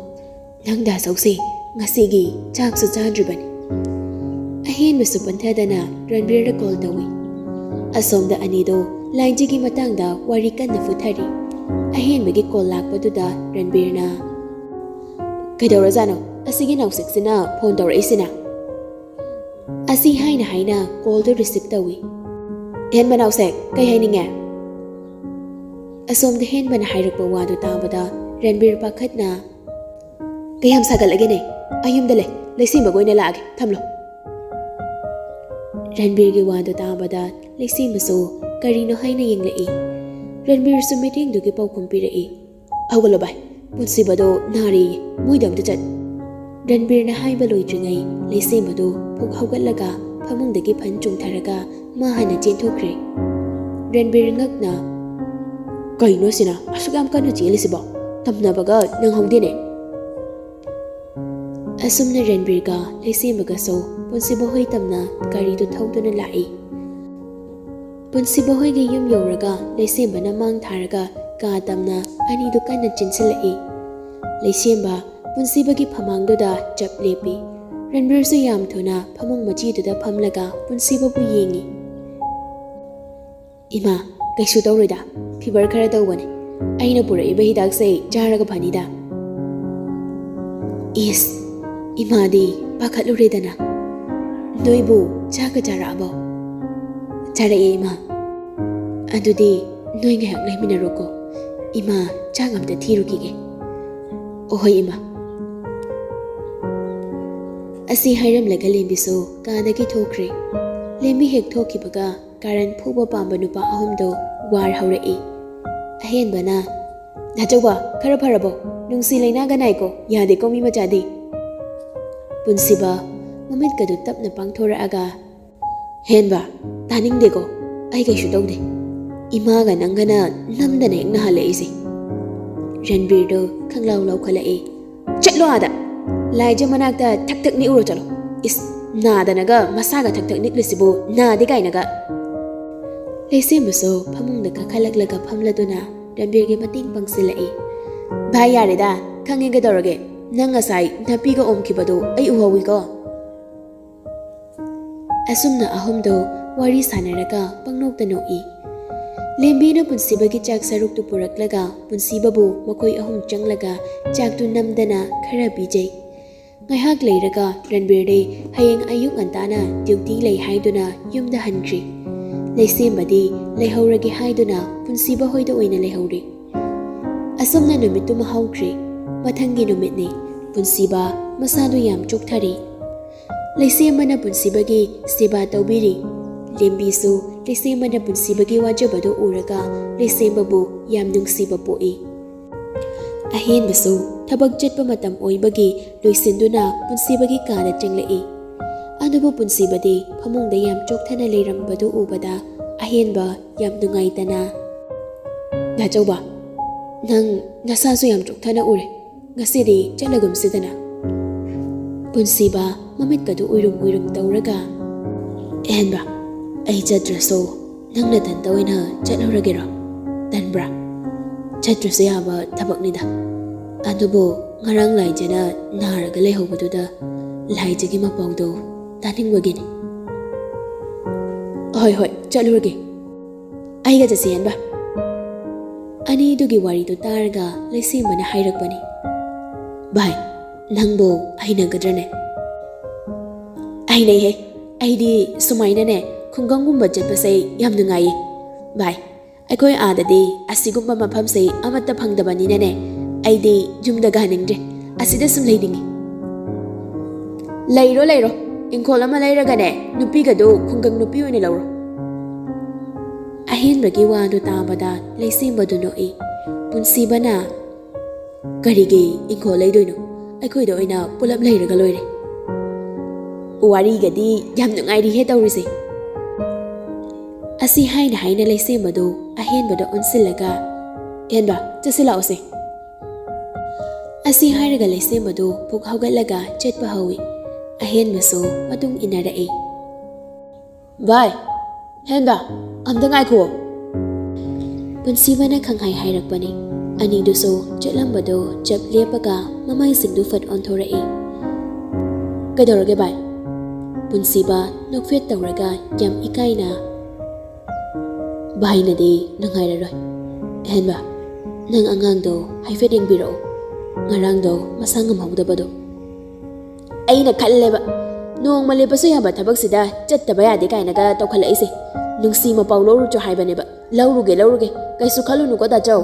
ꯅꯪ ꯗꯥ ꯆꯧꯁꯦ ꯉꯁꯤꯒꯤ ꯆꯥꯛꯁꯨ ꯆꯥꯗ꯭ꯔꯤꯕꯅꯤ꯫" ꯑꯍꯦꯟꯕꯁꯨ ꯄꯟꯊꯗꯅ ꯔꯟꯕꯤꯔꯗ ꯀꯣꯜ ꯇꯧꯏ꯫ ꯑꯁꯣꯝꯗ ꯑꯅꯤꯗꯣ ꯂꯥꯏꯟꯖꯤꯒꯤ ꯃꯇꯥꯡꯗ ꯋꯥꯔꯤ ꯀꯟꯅ ꯐꯨꯊꯔꯤ꯫ ꯑꯍꯦꯟꯕꯒꯤ ꯀꯣꯜ ꯂꯥꯛꯄꯗꯨꯗ ꯔꯟꯕꯤꯔꯅ, "ꯀꯩꯗꯧꯔꯖꯥꯠꯅꯣ ꯑꯁꯤꯒꯤ ꯅꯥꯎꯁꯦꯛꯁꯤꯅ ꯐꯣꯟ ꯇꯧꯔꯛꯏꯁꯤꯅ?" ꯑꯁꯤ ꯍꯥꯏꯅ ꯍꯥꯏꯅ ꯀꯣꯜꯗꯨ ꯔꯤꯁꯤꯞ ꯇꯧꯏ꯫ "ꯑꯍꯦꯟꯕ ꯅꯥꯎꯁꯦꯛ, ꯀꯩ ꯍꯥꯏꯅꯤꯡꯉꯦ?" ꯑꯁꯣꯝꯗ ꯍꯦꯟꯕꯅ ꯍꯥꯏꯔꯛꯄ ꯋꯥꯗꯨ ꯇꯥꯕꯗ ꯔꯟꯕꯤꯔ ꯄꯥꯈꯠꯅ, "ꯀꯌꯥꯝ ꯁꯥꯒꯠꯂꯒꯦꯅꯦ? ꯑꯩ ꯌꯨꯝꯗ ꯂꯩ, ꯂꯩꯁꯦꯝꯕꯒ ꯑꯣꯏꯅ ꯂꯥꯛꯑꯒꯦ, ꯊꯝꯂꯣ꯫" ꯔꯟꯕꯤꯔꯒꯤ ꯋꯥꯗꯨ ꯇꯥꯕꯗ ꯂꯩꯁꯦꯝꯕꯁꯨ ꯀꯔꯤꯅꯣ ꯍꯥꯏꯅ ꯌꯦꯡꯂꯛꯏ꯫ ꯔꯟꯕꯤꯔꯁꯨ ꯃꯤꯠꯌꯦꯡꯗꯨꯒꯤ ꯄꯥꯎꯈꯨꯝ ꯄꯤꯔꯛꯏ꯫ "ꯍꯧꯒꯠꯂꯣ ꯚꯥꯏ, ꯄꯨꯟꯁꯤꯕꯗꯣ ꯅꯥꯔꯦꯌꯦ, ꯃꯣꯏꯗ ꯑꯝꯇ ꯆꯠ꯫" ꯔꯟꯕꯤꯔꯅ ꯍꯥꯏꯕ ꯂꯣꯏꯗ꯭ꯔꯤꯉꯩ ꯂꯩꯁꯦꯝꯕꯗꯨ ꯐꯨꯛ ꯍꯧꯒꯠꯂꯒ ꯐꯃꯨꯡꯗꯒꯤ ꯐꯟ ꯆꯣꯡꯊꯔꯒ ꯃꯥ ꯍꯥꯟꯅ ꯆꯦꯟꯊꯣꯛꯈ꯭ꯔꯦ꯫ ꯔꯟꯕꯤꯔ ꯉꯛꯅ, "ꯀꯩꯅꯣ ꯁꯤꯅ ꯑꯁꯨꯛ ꯌꯥꯝ ꯀꯟꯅ ꯆꯦꯜꯂꯤꯁꯤꯕꯣ? ꯇꯝꯅꯕꯒ ꯅꯪꯍꯧꯗꯦꯅꯦ!" ꯑꯁꯨꯝꯅ ꯔꯟꯕꯤꯔꯒ ꯂꯩꯁꯦꯝꯕꯒꯁꯨ ꯄꯨꯟꯁꯤꯕ ꯍꯣꯏ ꯇꯝꯅ ꯒꯥꯔꯤꯗꯨ ꯊꯧꯗꯨꯅ ꯂꯥꯛꯏ꯫ ꯄꯨꯟꯁꯤꯕ ꯍꯣꯏꯒꯤ ꯌꯨꯝ ꯌꯧꯔꯒ ꯂꯩꯁꯦꯝꯕꯅ ꯃꯥꯡ ꯊꯥꯔꯒ ꯀꯥ ꯇꯝꯅ ꯑꯅꯤꯗꯨ ꯀꯟꯅ ꯆꯦꯟꯁꯤꯜꯂꯛꯏ꯫ ꯂꯩꯁꯦꯝꯕ ꯄꯨꯟꯁꯤꯕꯒꯤ ꯐꯃꯥꯡꯗꯨꯗ ꯆꯞ ꯂꯦꯞꯄꯤ꯫ ꯔꯟꯕꯤꯔꯁꯨ ꯌꯥꯝ ꯊꯨꯅ ꯐꯃꯨꯡ ꯃꯆꯤꯗꯨꯗ ꯐꯝꯂꯒ ꯄꯨꯟꯁꯤꯕꯕꯨ ꯌꯦꯡꯉꯤ꯫ "ꯏꯃꯥ, ꯀꯩꯁꯨ ꯇꯧꯔꯣꯏꯗ, ꯐꯤꯚꯔ ꯈꯔ ꯇꯧꯕꯅꯦ꯫ ꯑꯩꯅ ꯄꯨꯔꯛꯏꯕ ꯍꯤꯗꯥꯛꯁꯦ ꯆꯥꯔꯒ ꯐꯅꯤꯗ꯫" "ꯏꯁ, ꯏꯃꯥꯗꯤ ꯄꯥꯈꯠꯂꯨꯔꯦꯗꯅ꯫ ꯅꯣꯏꯕꯨ ꯆꯥꯛꯀ ꯆꯥꯔꯛꯑꯕꯣ?" "ꯆꯥꯔꯛꯑꯦ, ꯏꯃꯥ꯫" "ꯑꯗꯨꯗꯤ ꯅꯣꯏ ꯉꯥꯏꯍꯥꯛ ꯂꯩꯃꯤꯟꯅꯔꯣꯀꯣ꯫ ꯏꯃꯥ ꯆꯥꯛ ꯑꯝꯇ ꯊꯤꯔꯨꯈꯤꯒꯦ꯫" "ꯑꯣꯍꯣꯏ, ꯏꯃꯥ꯫" ꯑꯁꯤ ꯍꯥꯏꯔꯝꯂꯒ ꯂꯦꯝꯕꯤꯁꯨ ꯀꯥꯗꯒꯤ ꯊꯣꯛꯈ꯭ꯔꯦ꯫ ꯂꯦꯝꯕꯤ ꯍꯦꯛ ꯊꯣꯛꯈꯤꯕꯒ ꯀꯥꯔꯟ ꯐꯨꯕ ꯄꯥꯝꯕ ꯅꯨꯄꯥ ꯑꯍꯨꯝꯗꯣ ꯋꯥꯔ ꯍꯧꯔꯛꯏ꯫ ꯑꯍꯦꯟꯕꯅ, "ꯅꯥꯆꯧꯕ, ꯈꯔ ꯐꯔꯕꯣ? ꯅꯨꯡꯁꯤ ꯂꯩꯅꯥꯒ ꯅꯥꯏꯀꯣ, ꯌꯥꯗꯦꯀꯣ ꯃꯤ ꯃꯆꯥꯗꯤ꯫" ꯄꯨꯟꯁꯤꯕ ꯃꯃꯤꯠꯀꯗꯨ ꯇꯞꯅ ꯄꯥꯡꯊꯣꯔꯛꯑꯒ, "ꯍꯦꯟꯕ, ꯇꯥꯅꯤꯡꯗꯦꯀꯣ, ꯑꯩ ꯀꯩꯁꯨ ꯇꯧꯗꯦ꯫ ꯏꯃꯥꯒ ꯅꯪꯒꯅ ꯅꯝꯗꯅ ꯍꯦꯛ ꯅꯥꯍꯜꯂꯛꯏꯁꯦ꯫" ꯔꯟꯕꯤꯔꯗꯣ ꯈꯪꯂꯥꯎ ꯂꯥꯎꯈꯠꯂꯛꯏ꯫ "ꯆꯠꯂꯣ ꯑꯥꯗ! ꯂꯥꯏꯖ ꯃꯅꯥꯛꯇ ꯊꯛ ꯊꯛ ꯅꯤꯛꯎꯔꯣ ꯆꯠꯂꯣ꯫ ꯏꯁ, ꯅꯥꯗꯅꯒ ꯃꯁꯥꯒ ꯊꯛ ꯊꯛ ꯅꯤꯛꯂꯤꯁꯤꯕꯨ ꯅꯥꯗꯦ ꯀꯥꯏꯅꯒ!" ꯂꯩꯁꯦꯝꯕꯁꯨ ꯐꯃꯨꯡꯗ ꯀꯥꯈꯠꯂꯛꯂꯒ ꯐꯝꯂꯗꯨꯅ ꯔꯟꯕꯤꯔꯒꯤ ꯃꯇꯦꯡ ꯄꯥꯡꯁꯤꯜꯂꯛꯏ꯫ "ꯚꯥꯏ, ꯌꯥꯔꯦꯗ, ꯈꯪꯉꯦ ꯀꯩꯗꯧꯔꯒꯦ꯫ ꯅꯪ ꯉꯁꯥꯏ ꯅꯥꯄꯤꯒ ꯑꯣꯝꯈꯤꯕꯗꯣ ꯑꯩ ꯎꯍꯧꯋꯤꯀꯣ꯫" ꯑꯁꯨꯝꯅ ꯑꯍꯨꯝꯗꯣ ꯋꯥꯔꯤ ꯁꯥꯟꯅꯔꯒ ꯄꯪꯅꯣꯛꯇ ꯅꯣꯛꯏ꯫ ꯂꯦꯝꯕꯤꯅ ꯄꯨꯟꯁꯤꯕꯒꯤ ꯆꯥꯛ ꯁꯔꯨꯛꯇꯨ ꯄꯨꯔꯛꯂꯒ ꯄꯨꯟꯁꯤꯕꯕꯨ ꯃꯈꯣꯏ ꯑꯍꯨꯝ ꯆꯪꯂꯒ ꯆꯥꯛꯇꯨ ꯅꯝꯗꯅ ꯈꯔ ꯄꯤꯖꯩ꯫ ꯉꯥꯏꯍꯥꯛ ꯂꯩꯔꯒ ꯔꯟꯕꯤꯔꯗꯤ ꯍꯌꯦꯡ ꯑꯌꯨꯛ ꯉꯟꯇꯥꯅ ꯗ꯭ꯌꯨꯇꯤ ꯂꯩ ꯍꯥꯏꯗꯨꯅ ꯌꯨꯝꯗ ꯍꯟꯈ꯭ꯔꯤ꯫ ꯂꯩꯁꯦꯝꯕꯗꯤ ꯂꯩꯍꯧꯔꯒꯦ ꯍꯥꯏꯗꯨꯅ ꯄꯨꯟꯁꯤꯕ ꯍꯣꯏꯗ ꯑꯣꯏꯅ ꯂꯩꯍꯧꯔꯤ꯫ ꯑꯁꯨꯝꯅ ꯅꯨꯃꯤꯠꯇꯨꯃ ꯍꯧꯈ꯭ꯔꯤ꯫ ꯃꯊꯪꯒꯤ ꯅꯨꯃꯤꯠꯅꯤ꯫ ꯄꯨꯟꯁꯤꯕ ꯃꯁꯥꯗꯨ ꯌꯥꯝ ꯆꯣꯛꯊꯔꯤ꯫ ꯂꯩꯁꯦꯝꯕꯅ ꯄꯨꯟꯁꯤꯕꯒꯤ ꯁꯦꯕꯥ ꯇꯧꯕꯤꯔꯤ꯫ ꯂꯦꯝꯕꯤꯁꯨ ꯂꯩꯁꯦꯝꯕꯅ ꯄꯨꯟꯁꯤꯕꯒꯤ ꯋꯥꯖꯕꯗꯨ ꯎꯔꯒ ꯂꯩꯁꯦꯝꯕꯕꯨ ꯌꯥꯝ ꯅꯨꯡꯁꯤꯕ ꯄꯣꯛꯏ꯫ ꯑꯍꯦꯟꯕꯁꯨ ꯊꯕꯛ ꯆꯠꯄ ꯃꯇꯝ ꯑꯣꯏꯕꯒꯤ ꯂꯣꯏꯁꯤꯟꯗꯨꯅ ꯄꯨꯟꯁꯤꯕꯒꯤ ꯀꯥꯗ ꯆꯪꯂꯛꯏ꯫ ꯑꯗꯨꯕꯨ ꯄꯨꯟꯁꯤꯕꯗꯤ ꯐꯃꯨꯡꯗ ꯌꯥꯝ ꯆꯣꯛꯊꯅ ꯂꯩꯔꯝꯕꯗꯨ ꯎꯕꯗ ꯑꯍꯦꯟꯕ ꯌꯥꯝ ꯅꯨꯡꯉꯥꯏꯇꯅ, ꯑꯆꯧꯕ, ꯅꯪ ꯅꯁꯥꯁꯨ ꯌꯥꯝ ꯆꯣꯛꯊꯅ ꯎꯔꯦ꯫ ꯉꯁꯤꯗꯤ ꯆꯠꯂꯒꯨꯝꯁꯤꯗꯅ꯫ ꯄꯨꯟꯁꯤꯕ ꯃꯃꯤꯠꯀꯗꯨ ꯎꯏꯔꯨꯝ ꯎꯏꯔꯨꯝ ꯇꯧꯔꯒ, "ꯑꯍꯦꯟꯕ, ꯑꯩ ꯆꯠꯇ꯭ꯔꯁꯨ ꯅꯪ ꯅꯊꯟꯇ ꯑꯣꯏꯅ ꯆꯠꯂꯨꯔꯒꯦꯔꯣ? ꯇꯟꯕ꯭ꯔꯥ? ꯆꯠꯇ꯭ꯔꯁꯨ ꯌꯥꯕ ꯊꯕꯛꯅꯤꯗ꯫ ꯑꯗꯨꯕꯨ ꯉꯔꯥꯡ ꯂꯥꯏꯖꯅ ꯅꯥꯔꯒ ꯂꯩꯍꯧꯕꯗꯨꯗ ꯂꯥꯏꯖꯒꯤ ꯃꯄꯥꯎꯗꯣ ꯇꯥꯅꯤꯡꯕꯒꯤꯅꯤ꯫" "ꯍꯣꯏ, ꯍꯣꯏ, ꯆꯠꯂꯨꯔꯒꯦ꯫ ꯑꯩꯒ ꯆꯠꯁꯤ, ꯍꯦꯟꯕ꯫" ꯑꯅꯤꯗꯨꯒꯤ ꯋꯥꯔꯤꯗꯨ ꯇꯥꯔꯒ ꯂꯩꯁꯦꯝꯕꯅ ꯍꯥꯏꯔꯛꯄꯅꯤ, "ꯚꯥꯏ, ꯅꯪꯕꯨ ꯍꯩꯅꯒꯗ꯭ꯔꯅꯦ?" "ꯍꯩꯅꯩꯍꯦ꯫ ꯑꯩꯗꯤ ꯁꯨꯃꯥꯏꯅꯅꯦ, ꯈꯨꯡꯒꯪꯒꯨꯝꯕ ꯆꯠꯄꯁꯦ ꯌꯥꯝ ꯅꯨꯡꯉꯥꯏꯌꯦ꯫ ꯚꯥꯏ, ꯑꯩꯈꯣꯏ ꯑꯥꯗꯗꯤ ꯑꯁꯤꯒꯨꯝꯕ ꯃꯐꯝꯁꯦ ꯑꯃꯠꯇ ꯐꯪꯗꯕꯅꯤꯅꯅꯦ, ꯑꯩꯗꯤ ꯌꯨꯝꯗꯒ ꯍꯟꯅꯤꯡꯗ꯭ꯔꯦ꯫ ꯑꯁꯤꯗ ꯁꯨꯝ ꯂꯩꯅꯤꯡꯉꯤ꯫" "ꯂꯩꯔꯣ, ꯂꯩꯔꯣ꯫ ꯏꯪꯈꯣꯜ ꯑꯃ ꯂꯩꯔꯒꯅꯦ, ꯅꯨꯄꯤꯒꯗꯨ ꯈꯨꯡꯒꯪ ꯅꯨꯄꯤ ꯑꯣꯏꯅ ꯂꯧꯔꯣ꯫" ꯑꯍꯦꯟꯕꯒꯤ ꯋꯥꯗꯨ ꯇꯥꯕꯗ ꯂꯩꯁꯦꯝꯕꯗꯨ ꯅꯣꯛꯏ꯫ ꯄꯨꯟꯁꯤꯕꯅ, "ꯀꯔꯤꯒꯤ ꯏꯪꯈꯣꯜ ꯂꯩꯗꯣꯏꯅꯣ? ꯑꯩꯈꯣꯏꯗ ꯑꯣꯏꯅ ꯄꯨꯂꯞ ꯂꯩꯔꯒ ꯂꯣꯏꯔꯦ꯫" "ꯋꯥꯔꯤꯒꯗꯤ ꯌꯥꯝ ꯅꯨꯡꯉꯥꯏꯔꯤꯍꯦ ꯇꯧꯔꯤꯁꯦ꯫" ꯑꯁꯤ ꯍꯥꯏꯅ ꯍꯥꯏꯅ ꯂꯩꯁꯦꯝꯕꯗꯨ ꯑꯍꯦꯟꯕꯗ ꯑꯣꯟꯁꯤꯜꯂꯒ, "ꯍꯦꯟꯕ, ꯆꯠꯁꯤ ꯂꯥꯛꯑꯣꯁꯦ꯫" ꯑꯁꯤ ꯍꯥꯏꯔꯒ ꯂꯩꯁꯦꯝꯕꯗꯨ ꯄꯨꯛ ꯍꯧꯒꯠꯂꯒ ꯆꯠꯄ ꯍꯧꯏ꯫ ꯑꯍꯦꯟꯕꯁꯨ ꯃꯇꯨꯡ ꯏꯟꯅꯔꯛꯏ꯫ "ꯚꯥꯏ, ꯍꯦꯟꯕ, ꯑꯝꯇ ꯉꯥꯏꯈꯣ꯫" ꯄꯨꯟꯁꯤꯕꯅ ꯈꯪꯍꯥꯏ ꯍꯥꯏꯔꯛꯄꯅꯤ꯫ ꯑꯅꯤꯗꯨꯁꯨ ꯆꯠꯂꯝꯕꯗꯨ ꯆꯞ ꯂꯦꯞꯄꯒ ꯃꯃꯥꯏꯁꯤꯡꯗꯨ ꯐꯠ ꯑꯣꯟꯊꯣꯔꯛꯏ꯫ "ꯀꯩꯗꯧꯔꯒꯦ ꯚꯥꯏ?" ꯄꯨꯟꯁꯤꯕ ꯅꯣꯛꯐꯦꯠ ꯇꯧꯔꯒ ꯌꯥꯝ ꯏꯀꯥꯏꯅ, "ꯚꯥꯏꯅꯗꯤ ꯅꯨꯡꯉꯥꯏꯔꯔꯣꯏ꯫ ꯍꯦꯟꯕ, ꯅꯪ ꯑꯉꯥꯡꯗꯣ ꯍꯥꯏꯐꯦꯠ ꯌꯦꯡꯕꯤꯔꯛꯑꯣ, ꯉꯔꯥꯡꯗꯣ ꯃꯁꯥ ꯉꯝꯍꯧꯗꯕꯗꯣ꯫" "ꯑꯩꯅ ꯈꯜꯂꯦꯕ, ꯅꯣꯡꯃ ꯂꯦꯞꯄꯁꯨ ꯌꯥꯕ ꯊꯕꯛꯁꯤꯗ ꯆꯠꯇꯕ ꯌꯥꯗꯦ ꯀꯥꯏꯅꯒ ꯇꯧꯈꯠꯂꯛꯏꯁꯦ꯫ ꯅꯨꯡꯁꯤ ꯃꯄꯥꯎ ꯂꯧꯔꯨꯆꯣ ꯍꯥꯏꯕꯅꯦꯕ꯫ ꯂꯧꯔꯨꯒꯦ, ꯂꯧꯔꯨꯒꯦ, ꯀꯩꯁꯨ ꯈꯜꯂꯨꯅꯨꯀꯣ ꯗꯥꯆꯧ꯫"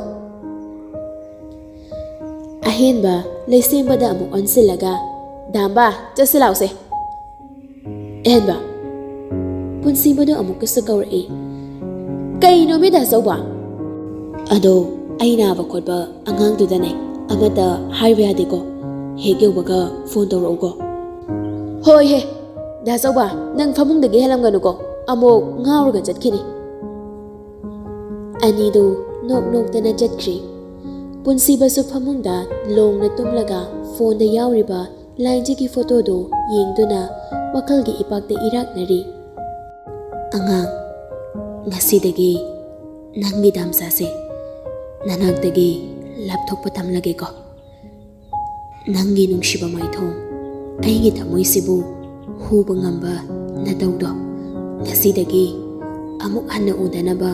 ꯑꯍꯦꯟꯕ ꯂꯩꯁꯦꯝꯕꯗ ꯑꯃꯨꯛ ꯑꯣꯟꯁꯤꯜꯂꯒ, "ꯗꯥꯝꯕ, ꯆꯠꯁꯤ ꯂꯥꯎꯁꯦ꯫" "ꯑꯍꯦꯟꯕ꯫" ꯄꯨꯟꯁꯤꯕꯗꯨ ꯑꯃꯨꯛꯀꯁꯨ ꯀꯧꯔꯛꯏ꯫ "ꯀꯩꯅꯣꯃꯤ ꯗꯥꯆꯧꯕ?" "ꯑꯗꯣ, ꯑꯩ ꯅꯥꯕ ꯈꯣꯠꯄ ꯑꯉꯥꯡꯗꯨꯗꯅꯦ, ꯑꯃꯠꯇ ꯍꯥꯏꯕ ꯌꯥꯗꯦꯀꯣ꯫ ꯍꯦꯛ ꯌꯧꯕꯒ ꯐꯣꯟ ꯇꯧꯔꯛꯎꯀꯣ꯫" "ꯍꯣꯏ ꯍꯦ, ꯗꯥꯆꯧꯕ, ꯅꯪ ꯐꯃꯨꯡꯗꯒꯤ ꯍꯦꯜꯂꯝꯒꯅꯨꯀꯣ, ꯑꯃꯨꯛ ꯉꯥꯎꯔꯒ ꯆꯠꯈꯤꯅꯤ꯫" ꯑꯅꯤꯗꯨ ꯅꯣꯛ ꯅꯣꯛꯇꯅ ꯆꯠꯈ꯭ꯔꯤ꯫ ꯄꯨꯟꯁꯤꯕꯁꯨ ꯐꯃꯨꯡꯗ ꯂꯣꯡꯅ ꯇꯨꯝꯂꯒ ꯐꯣꯟꯗ ꯌꯥꯎꯔꯤꯕ ꯂꯥꯏꯖꯒꯤ ꯐꯣꯇꯣꯗꯨ ꯌꯦꯡꯗꯨꯅ ꯋꯥꯈꯜꯒꯤ ꯏꯄꯥꯛꯇ ꯏꯔꯥꯛꯅꯔꯤ꯫ "ꯑꯉꯥꯡ, ꯉꯁꯤꯗꯒꯤ ꯅꯪꯒꯤ ꯗꯥꯝꯆꯥꯁꯦ ꯅꯅꯥꯛꯇꯒꯤ ꯂꯥꯞꯊꯣꯛꯄ ꯇꯝꯂꯒꯦꯀꯣ꯫ ꯅꯪꯒꯤ ꯅꯨꯡꯁꯤꯕ ꯃꯥꯏꯊꯣꯡ, ꯑꯩꯒꯤ ꯊꯃꯣꯏꯁꯤꯕꯨ ꯍꯨꯕ ꯉꯝꯕ ꯅꯇꯧꯗꯣ ꯉꯁꯤꯗꯒꯤ ꯑꯃꯨꯛ ꯍꯟꯅ ꯎꯗꯅꯕ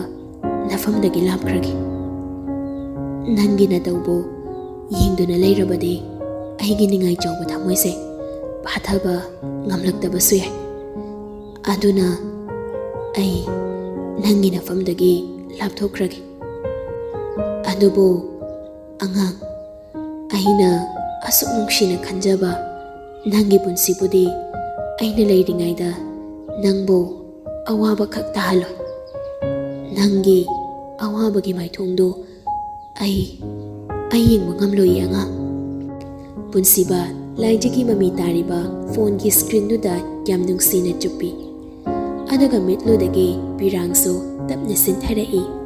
ꯅꯐꯝꯗꯒꯤ ꯂꯥꯞꯈ꯭ꯔꯒꯦ꯫ ꯅꯪꯒꯤ ꯅꯇꯧꯕꯨ ꯌꯦꯡꯗꯨꯅ ꯂꯩꯔꯕꯗꯤ ꯑꯩꯒꯤ ꯅꯤꯡꯉꯥꯏ ꯆꯥꯎꯕ ꯊꯃꯣꯏꯁꯦ ꯐꯥꯊꯕ ꯉꯝꯂꯛꯇꯕꯁꯨ ꯌꯥꯏ꯫ ꯑꯗꯨꯅ ꯑꯩ ꯅꯪꯒꯤ ꯅꯐꯝꯗꯒꯤ ꯂꯥꯞꯊꯣꯛꯈ꯭ꯔꯒꯦ꯫ ꯑꯗꯨꯕꯨ ꯑꯉꯥꯡ, ꯑꯩꯅ ꯑꯁꯨꯛ ꯅꯨꯡꯁꯤꯅ ꯈꯟꯖꯕ ꯅꯪꯒꯤ ꯄꯨꯟꯁꯤꯕꯨꯗꯤ ꯑꯩꯅ ꯂꯩꯔꯤꯉꯩꯗ ꯅꯪꯕꯨ ꯑꯋꯥꯕ ꯈꯛ ꯇꯥꯍꯜꯂꯣꯏ꯫ ꯅꯪꯒꯤ ꯑꯋꯥꯕꯒꯤ ꯃꯥꯏꯊꯣꯡꯗꯨ ꯑꯩ, ꯑꯩ ꯌꯦꯡꯕ ꯉꯝꯂꯣꯏꯌꯦ ꯑꯉꯥꯡ꯫" ꯄꯨꯟꯁꯤꯕ ꯂꯥꯏꯖꯒꯤ ꯃꯃꯤ ꯇꯥꯔꯤꯕ ꯐꯣꯟꯒꯤ ꯁ꯭ꯀ꯭ꯔꯤꯟꯗꯨꯗ ꯌꯥꯝ ꯅꯨꯡꯁꯤꯅ ꯆꯨꯞꯄꯤ꯫ ꯑꯗꯨꯒ ꯃꯤꯠꯂꯨꯗꯒꯤ ꯄꯤꯔꯥꯡꯁꯨ ꯇꯞꯅ ꯁꯤꯟꯊꯔꯛꯏ꯫